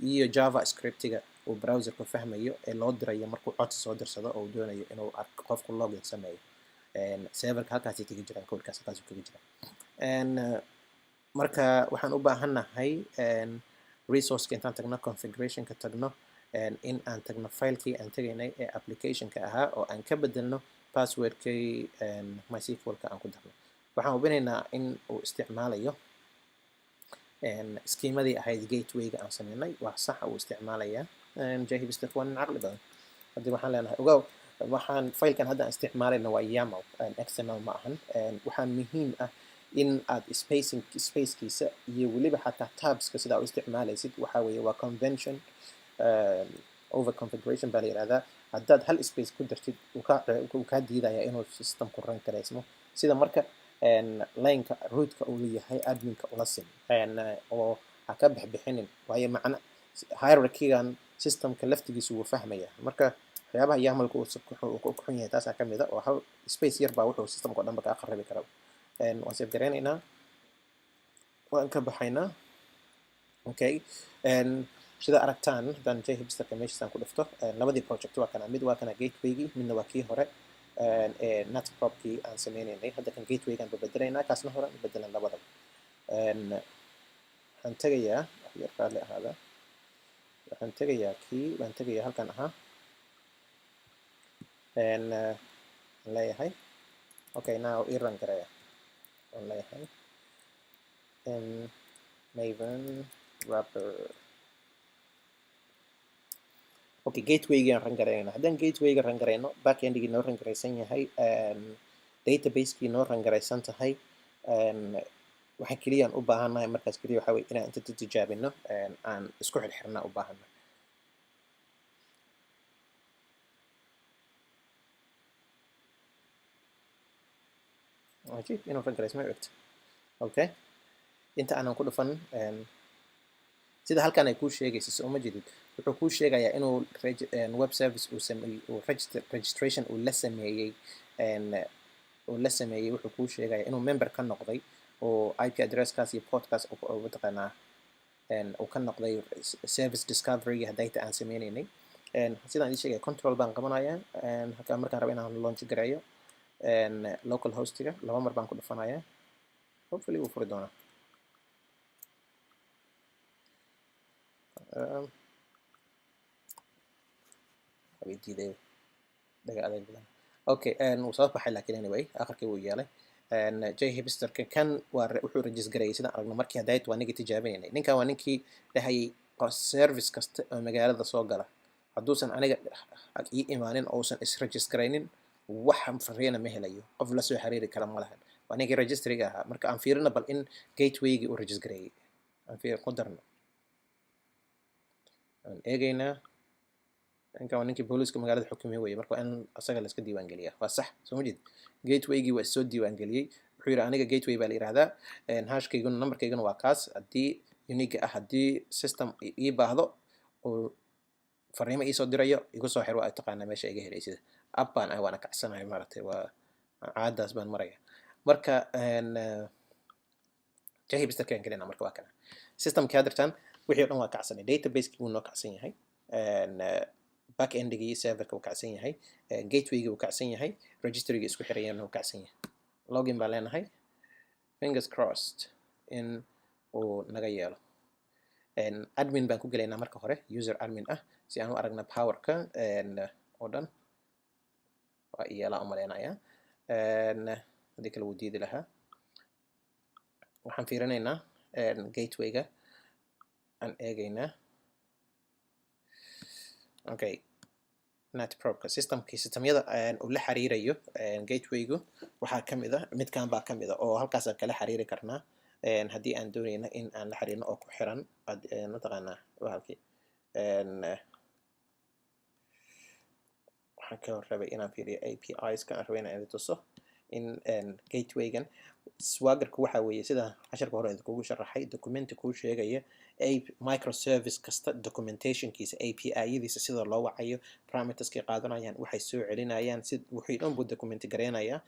iyo JavaScript-iga uu browserku fahmayo ee loo dirayo markuu codsi soo dirsado oo uu doonayo inuu arko qofku login sameeyo. Serverka halkaasay kaga jiraan, codekaas halkaasuu kaga jira. Marka waxaan u baahannahay resourceka intaan tagno, configurationka tagno, in aan tagno filekii aan tegaynay ee applicationka ahaa oo aan ka bedelno passwordkii, MySQL-ka aan ku darno. Waxaan hubinaynaa in uu isticmaalayo schemadii ahayd gateway-ga aan sameynay. Waa sax, uu isticmaalayaa. JHipster waa nin caqli badan. Haddii waxaan leenahay, ogow, waxaan filekan hadda aan isticmaalayna waa YAML, XML ma ahan. Waxaa muhiim ah in aad spacing, spacekiisa iyo weliba xataa tabska sidaa u isticmaalaysid. Waxa weeye waa convention over configuration baa la yihahdaa. Haddaad hal space ku dartid, uu kaa diidaya inuu systemku run garaysmo. Sida marka lineka rootka uu yahay adminka ula sim oo ha ka bixbixinin, waayo macna hierarchygan systemka laftigiisu wuu fahmaya. Marka waxyaabaha YAMLka uu ku xun yahay taasaa kamid a, oo hal space yar baa wuxuu systemka o dhan ba kaa kharibi kara. Waan save garaynaynaa, waan ka baxaynaa. Okay, sida aragtaan haddaan JHipsterka meeshiisaan ku dhufto, labadii project waa kana. Mid waa kana gatewaygii, midna waa kii hore ee Netpropkii aan sameynaynay. Hadda kan gatewaygaan babedelaynaa, kaasna hore aan bedelan labadaba. Waxaan tegayaa, wax yar raalli ahaada, waxaan tegayaa kii baan tegayaa halkan ahaa. Aan leeyahay okay, now ii run garaya. Waan leeyahay Maven wrapper. Okay, gatewaygi aan run garaynayna. Haddaan gatewayga run garayno, backendigii noo run garaysan yahay, database-kii noo run garaysan tahay, waxaan keliyaan u baahannahay markaas keliya waxaa weye inaan inta tijaabino, aan isku xirxirnaa u baahannahay. Cajiib inuu run garaysmo egto. Okay, inta aanan ku dhufan, sida halkan ay kuu sheegayso, soo uma jedid? Wuxuu kuu sheegayaa inuu web service uu sameeyey, uu register, registration uu la sameeyey, uu la sameeyey. Wuxuu kuu sheegayaa inuu member ka noqday oo IP addresskaas iyo portkaas oo mataqaanaa uu ka noqday service discovery hadayta aan sameynaynay. Sidaan idiin sheegaya, control baan qabanayaa halkaan markaan rabo inaan launch gareeyo local hostiga. Laba mar baan ku dhufanayaa, hopefully wuu furi doonaa. Way diiday, dhaga adeeg badan. Okay, wuu soo baxay, laakiin anyway akhirkii wuu yeelay. JHipsterka kan waa wuxuu register gareeyay sidaan aragno markii hadayt waa ninkii tijaabinaynay. Ninkan waa ninkii dhahayay service kasta oo magaalada soo gala hadduusan aniga ii imaanin oo uusan isregister-garaynin, wax fariina ma helayo, qof la soo xiriiri kara ma lahan. Waa ninkii registryga ahaa. Marka aan fiirino bal in gatewaygii uu register gareeyay, aan fiir ku darno, aan eegaynaa. Ninkan waa ninkii booliiska magaalada xukumay weye. Marka waa in asaga la iska diiwaan geliyaa. Waa sax, soo ma jeed? Gatewaygii waa soo diiwaan geliyey. Wuxuu yidhi aniga gateway baa la yihahdaa, hashkayguna numberkayguna waa kaas haddii unique ah, haddii system ii baahdo Uu fariimo iisoo dirayo, igu soo xir, waa taqaanaa meesha iga helaysid. App baan ah, waana kacsanahay, maaragtay, waa caadaas baan maraya. Marka JHipsterkaan gelina. Marka waa kana systemki haddirtan, wixii o dhan waa kacsanay. Database-kii wuu noo kacsan yahay, back endigii serverka wuu kacsan yahay, gatewaygii wuu kacsan yahay, registrygii isku xirayana wuu kacsan yahay. Login baan leenahay, fingers crossed in uu naga yeelo. Admin baan ku gelaynaa marka hore, user admin ah, si aan u aragna powerka oo dhan. Waa iyeelaa umaleynayaa, haddii kale wuu diidi lahaa. Waxaan fiirinaynaa gatewayga, aan eegaynaa. Okay, NAT probeka systemki, systemyada uu la xiriirayo gatewaygu waxaa kamid a midkan baa kamid a, oo halkaasaan kala xiriiri karnaa haddii aan doonayna in aan la xiriirno, oo ku xiran mataqaanaa bahalkii. Waxaan ka rabay inaan fiiriyo APIs-ka aan rabay inaan idin tuso in gatewaygan Swaggerku waxa weeye, sida casharka hore idinkugu sharaxay, documenti kuu sheegaya a microservice kasta documentationkiisa, API-yadiisa, sida loo wacayo, parameterskay qaadanayaan, waxay soo celinayaan, si wixii dhan buu document gareynayaa.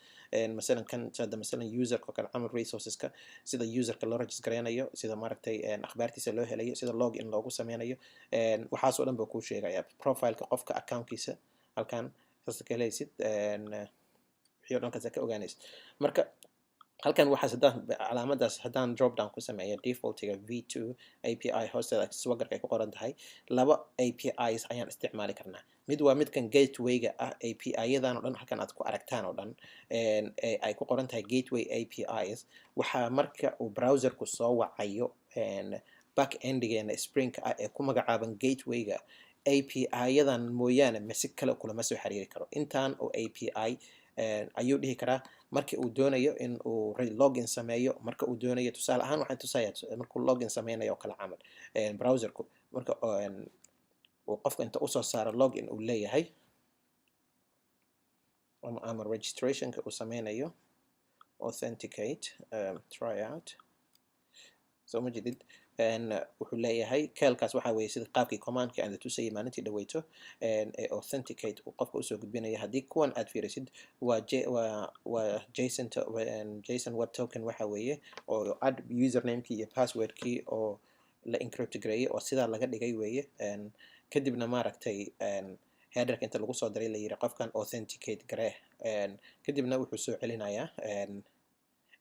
Masalan kan sada, masalan userka oo kale camal, resourceska, sida userka loo register gareynayo, sida maaragtay akhbaartiisa loo helayo, sida login loogu sameynayo, waxaasoo dhan buu kuu sheegaya. Profileka qofka, accountkiisa, halkan saas ka helaysid, wixii o dhan kaasa ka ogaanaysid. Marka halkan waxaas haddaan calaamadaas haddaan drop down ku sameeyo, defaultiga v2 API hoosteeda Swaggerka ay ku qoran tahay, laba APIs ayaan isticmaali karnaa. Mid waa midkan gatewayga ah. API-yadan oo dhan halkan aad ku aragtaan oo dhan ee ay ku qoran tahay gateway APIs, waxaa marka uu browserku soo wacayo back endigeena Springka ah ee ku magacaaban gatewayga, API-yadan mooyaane mase kale kulama soo xiriiri karo. Intaan oo API ayuu dhihi karaa marka uu doonayo in uu login sameeyo. Marka uu doonayo, tusaale ahaan waxaan tusayaa markuu login sameynayo oo kale camal, browserku marka uu qofka inta usoo saaro login uu leeyahay ama registrationka uu sameynayo, authenticate, try out, soo ma jedid? Wuxuu leeyahay curlkaas waxaa weeye sida qaabkii commandka aan tusayay maalintii dhaweyto ee authenticate uu qofka usoo gudbinaya. Haddii kuwan aad fiirisid, waa j waa waa JSON, JSON Web Token waxa weeye, oo add usernamekii iyo passwordkii oo la encrypt gareeyay oo sidaa laga dhigay weeye. Kadibna maaragtay headerka inta lagu soo diray la yiri qofkan authenticate garee. Kadibna wuxuu soo celinayaa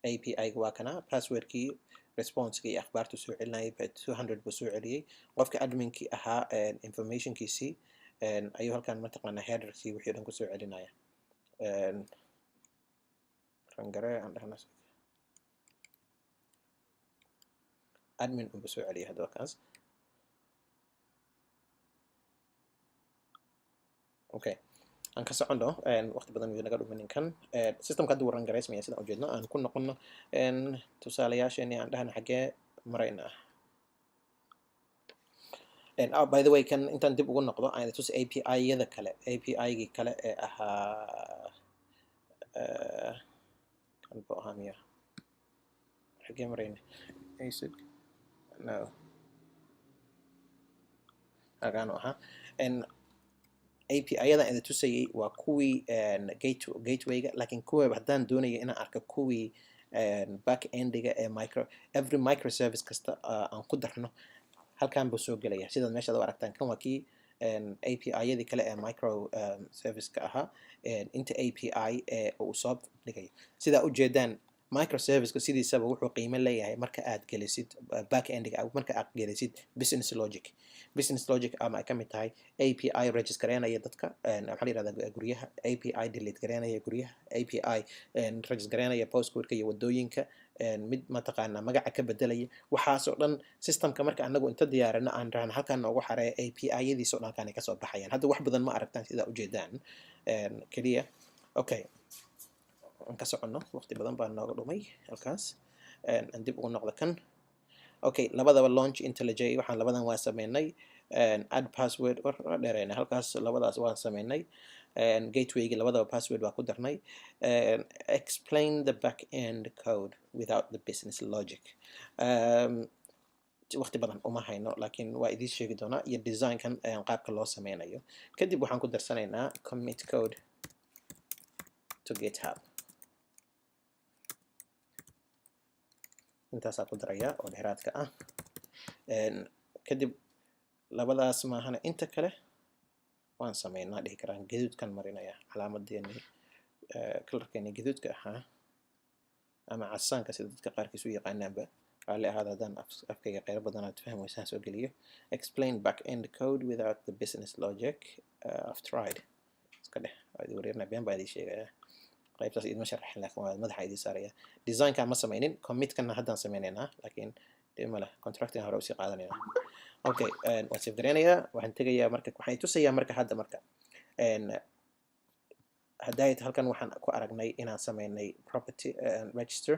API ga, waa kana passwordkii, responseka iyo akhbaartu soo celinayay, 200 buu soo celiyey. Qofka adminkii ahaa informationkiisii ayuu halkan mataqaanaa headerkii wixii dhan kusoo celinaya. Run garee aan dhahno. Admin unbuu soo celiyay haddaba kaas. Okay, aan ka socono, waqti badan wuu naga dhumin ninkan. Systemka hadda wuu run garaysmaya sidaan ujeedno. Aan ku noqono tusaalayaasheeni, aan dhahno xaggee maraynaa. Oh, by the way, kan intaan dib ugu noqdo aan tus API-yada kale, API-gii kale ee ahaa, kan buu ahaa miya? Xaggee marayna? ASIC, no, halkaanu ahaa. API-yadan idin tusayay waa kuwii gatewayga, laakiin kuwa haddaan doonayo inaan arko kuwii back endiga ee micro every microservice kasta aan ku darno, halkan buu soo gelaya sidaad meeshaad u aragtaan. Kan waa kii API-yadii kale ee micro service-ka ahaa, inta API ee uu soo dhigayo. Sidaa ujeedaan, microservice-ka sidiisaba wuxuu qiimo leeyahay marka aad gelisid back endiga, marka aad gelisid business logic. Business logic ama ay ka mid tahay API register gareynaya dadka, maxaa la yihahdaa, guryaha, API delete gareynaya guryaha, API register gareynaya postcode-ka iyo wadooyinka, mid mataqaanaa magaca ka bedelaya, waxaasoo dhan. Systemka marka anagu inta diyaarino aan rahno halkan noogu xareeya, API-yadiisa o dhan halkaan ay kasoo baxayaan. Hadda wax badan ma aragtaan sidaa ujeedaan keliya. Okay, aan ka soconno, waqti badan baa nooga dhumay halkaas. Aan dib ugu noqdo kan. Okay, labadaba launch IntelliJ, waxaan labadan waa sameynay. Add password war dheereynay halkaas, labadaas waan sameynay. Gatewaygi labadaba password waa ku darnay. Explain the back end code without the business logic. Waqti badan uma hayno, laakiin waa idiin sheegi doonaa iyo designkan qaabka loo sameynayo. Kadib waxaan ku darsanaynaa commit code to GitHub. Intaasaa ku daraya oo dheeraadka ah. Kadib labadaas maahana inta kale waan sameynaa dhihi karaan. Gaduudkan marinaya calaamadeeni, colorkeeni gaduudka ahaa ama casaanka sida dadka qaarkiis u yaqaanaanba. Raalli ahaada haddaan afkayga qeyro badan aad fahmi weysaan soo geliyo. Explain back end code without the business logic. I've tried, iska dheh, waa idin wareerinaa, been baa idin sheegaya. Qaybtaas idinma sharaxin, laakiin waa madaxa idin saaraya. Designka ma sameynin, commitkana haddaan sameynaynaa, laakiin dhib ma leh, contracting hore usii qaadanayna. Okay, waan save gareynayaa, waxaan tegayaa marka, waxaan tusayaa marka hadda marka hadayt halkan waxaan ku aragnay inaan sameynay property register,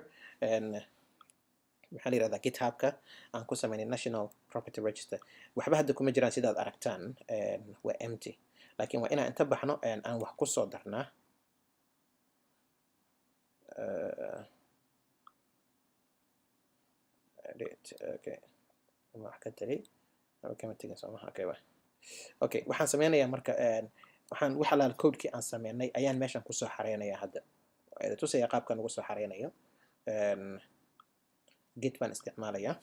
maxaa la yihahdaa, GitHubka aan ku sameynay national property register. Waxba hadda kuma jiraan sidaad aragtaan, waa empty, laakiin waa inaan inta baxno aan wax kusoo darnaa. Edit, okay, wax ka tegay ama kama tegin soomaha? Okay, wa okay, waxaan sameynayaa marka waxaan wax alaal codekii aan sameynay ayaan meeshan kusoo xareynaya hadda. Waa idin tusaya qaabkan ugu soo xareynayo. Git baan isticmaalayaa.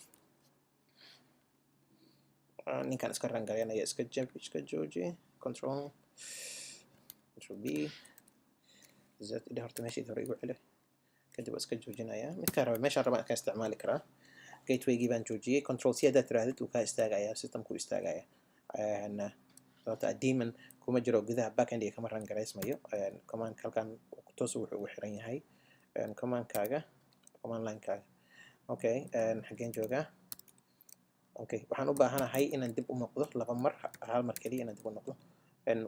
Ninkaan iska run gareynaya, iska jab, iska jooji, control B Z idha. Horta meeshayd hore igu celi. Kadib waa iska joojinaya. Midkaan raba, meeshaan rabaan ka isticmaali karaa. Gatewaygii baan joojiyey. Control C haddaad tirahdid, wuu kaa istaagaya, systemku istaagaya, sababta ah daemon kuma jiro gudaha, backendiga kama run garaysmayo. Command halkan toos wuxuu ugu xiran yahay commandkaaga, command linekaaga. Okay, xaggeen joogaa? Okay, waxaan u baahanahay inaan dib u noqdo laba mar, hal mar keliya inaan dib u noqdo.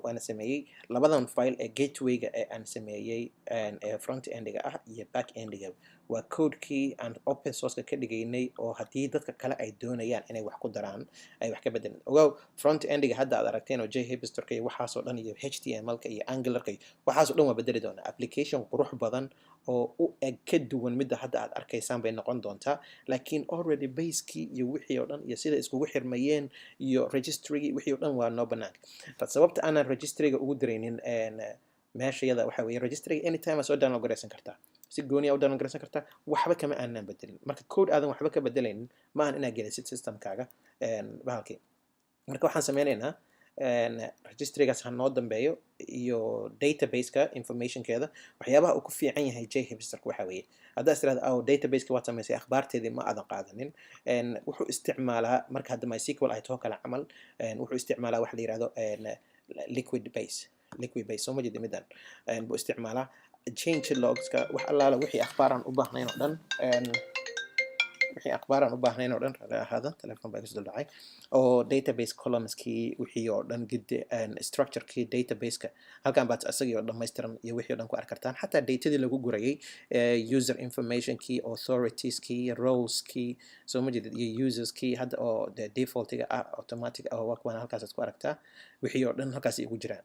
Waana sameeyey labadan file ee gatewayga ee aan sameeyey, ee front endiga ah iyo back endiga. Waa codekii aan open sourceka ka dhigaynay oo haddii dadka kale ay doonayaan inay wax ku daraan, ay wax ka bedelan. Ogow, front endiga hadda aad aragteen oo JHipsterka iyo waxaasoo dhan iyo HTML-ka iyo Angularka iyo waxaasoo dhan waa bedeli doonaa. Application qurux badan oo u eg ka duwan midda hadda aad arkaysaan bay noqon doontaa, laakiin already basekii iyo wixii oo dhan iyo sida iskugu xirmayeen iyo registrygii, wixii oo dhan waa noo banaanka. Sababta aanan registryga ugu diraynin meesha yada waxa weeye, registryga anytime aad soo download garaysan kartaa, si gooniya u download garaysan kartaa. Waxba kama aanan bedelin. Marka code aadan waxba ka bedelaynin ma ahan inaad gelisid systemkaaga bahalkii. Marka waxaan sameynaynaa, registrygaas ha noo dambeeyo iyo databaseka informationkeeda. Waxyaabaha uu ku fiican yahay JHipsterka waxa weeye, haddaa is tirahda, oh, databaseka waad samaysay, akhbaarteedii ma aadan qaadanin, wuxuu isticmaalaa marka hadda MySQL ay taho kale camal, wuxuu isticmaalaa waxa la yihahdo liquid base. Liquid base soo ma jeedi? Middan buu isticmaalaa change logska, wax allaala wixii akhbaar aan u baahnayn oo dhan, wixii akhbaar aan u baahnayn oo dhan. Raalli ahaada, telephone baa iga soo dhacay. Oo database columnskii, wixii oo dhan giddi, structurekii databaseka halkan baad isagii oo dhammaystiran iyo wixii oo dhan ku arki kartaan, xataa datadii lagu gurayay, user informationkii, authoritieskii, roleskii, soo ma jeedid, iyo userskii hadda oo de defaultiga ah, automatic ah, waa kuwan halkaasaad ku aragtaa. Wixii oo dhan halkaas ay ugu jiraan.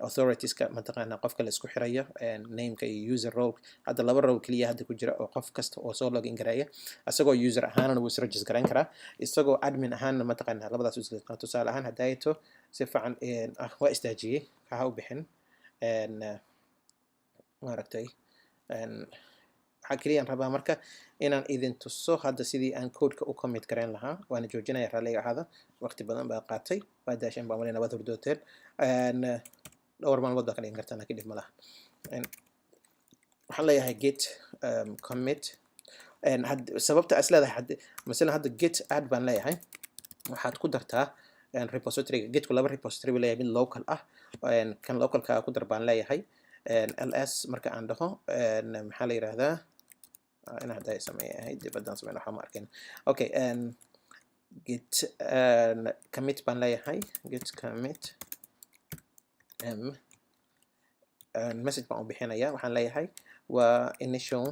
Authoritieska, mataqaanaa, qofka la isku xirayo, nameka iyo user role. Hadda laba role keliya hadda ku jira, oo qof kasta oo soo login gareeya isagoo user ahaanna wuu is register garayn karaa, isagoo admin ahaanna, mataqaanaa, labadaas wuu is. Tusaale ahaan hadaayato si fiican waa istaajiyey, ha u bixin. Maaragtay, waxaa keliyaan rabaa marka inaan idin tuso hadda sidii aan codeka u commit garayn lahaa. Waana joojinaya, raalliga ahaada, waqti badan baa qaatay, waa daasheen baa malina, waad hurdooteen. Dhowr maalmood baa ka dhigan kartaa, laakiin dhib ma laha. Waxaan leeyahay git commit. Sababta is leedahay, masalan hadda git add baan leeyahay, waxaad ku dartaa repositoryga. Gitku laba repository buu leeyahay, mid local ah, kan localka ku dar baan leeyahay. Ls marka aan dhaho, maxaa la yiraahdaa, in hadda ay sameeyay ahayd dibadaan sameyn, waxaa ma arkin. Okay, git commit baan leeyahay, git commit m, message baan u bixinaya, waxaan leeyahay waa initial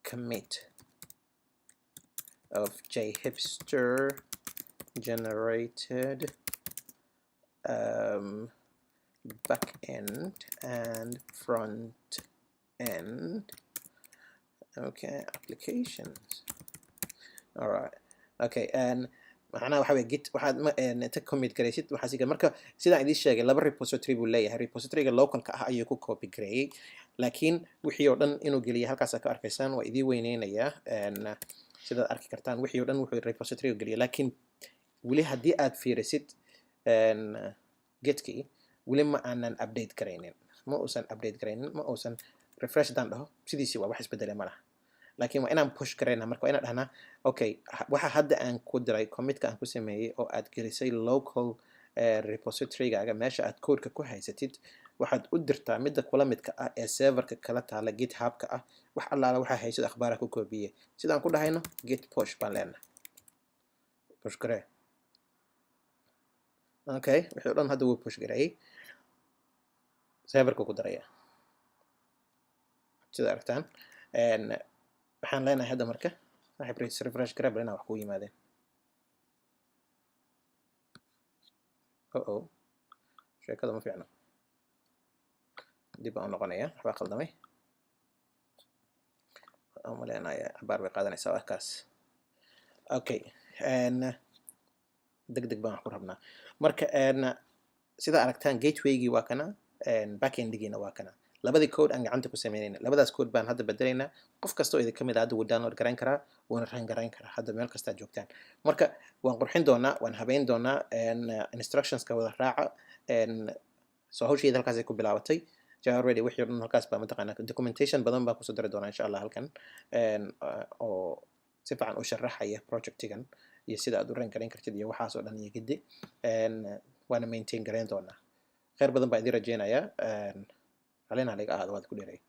commit of JHipster generated backend and front end. Okay, applications. Alright, okay. And macnaha waxa weye Git waxaad inta commit garaysid waxaa si marka sidaan idiin sheegay, laba repository buu leeyahay. Repositoryga localka ah ayuu ku copy gareeyey, laakiin wixii oo dhan inuu geliyay halkaas ka arkaysaan. Waa idii weyneynayaa sidaad arki kartaan. Wixii oo dhan wuxuu repositoryga geliyay, laakiin weli haddii aad fiirisid Gitkii, weli ma aanan update garaynin, ma uusan update garaynin, ma uusan refresh haddaan dhaho, sidiisii waa, wax isbedelay ma laha. Laakiin waa inaan push garayna. Marka waa inaan dhahnaa, okay, waxa hadda aan ku diray, commitka aan ku sameeyey oo aad gelisay local repository-gaaga, meesha aad codeka ku haysatid, waxaad u dirtaa midda kula midka ah ee serverka kala taala, GitHub-ka ah. Wax allaala waxaa haysad akhbaara ku koobiyey. Sidaan ku dhahayno, git push baan leenahay. Push garee. Okay, wixii o dhan hadda wuu push gareeyey, serverka ku daraya sida aragtaan. Waxaan leenahay hadda marka, saaxiib, refresh garee bal inaa wax kuu yimaadeen. Oh oh, sheekada ma fiicno. Dib baan u noqonaya, waxbaa qaldamay aan maleenaya. Cabaar bay qaadanaysaa waa kaas. Okay, deg deg baan wax ku rabnaa. Marka sida aragtaan, gatewaygii waa kana, backendigiina waa kana. Labadii code aan gacanta ku sameynayna, labadaas code baan hadda bedelaynaa. Qof kasta oo idin kamid ah hadda wuu download garayn karaa, wuuna run garayn karaa hadda meel kastaa joogtaan. Marka waan qurxin doonaa, waan habeyn doonaa, instructionska wada raaca. Soo hawshayda halkaasay ku bilaabatay already. Wixii o dhan halkaas baa mataqaanaa, documentation badan baan kusoo dari doonaa insha Allah halkan oo si fiican u sharaxaya projectigan iyo sida aad u run garayn kartid iyo waxaas oo dhan iyo gidi. Waana maintain garayn doonaa. Khayr badan baan idin rajeynayaa. Alina haliga ahaado, waad ku dheeray.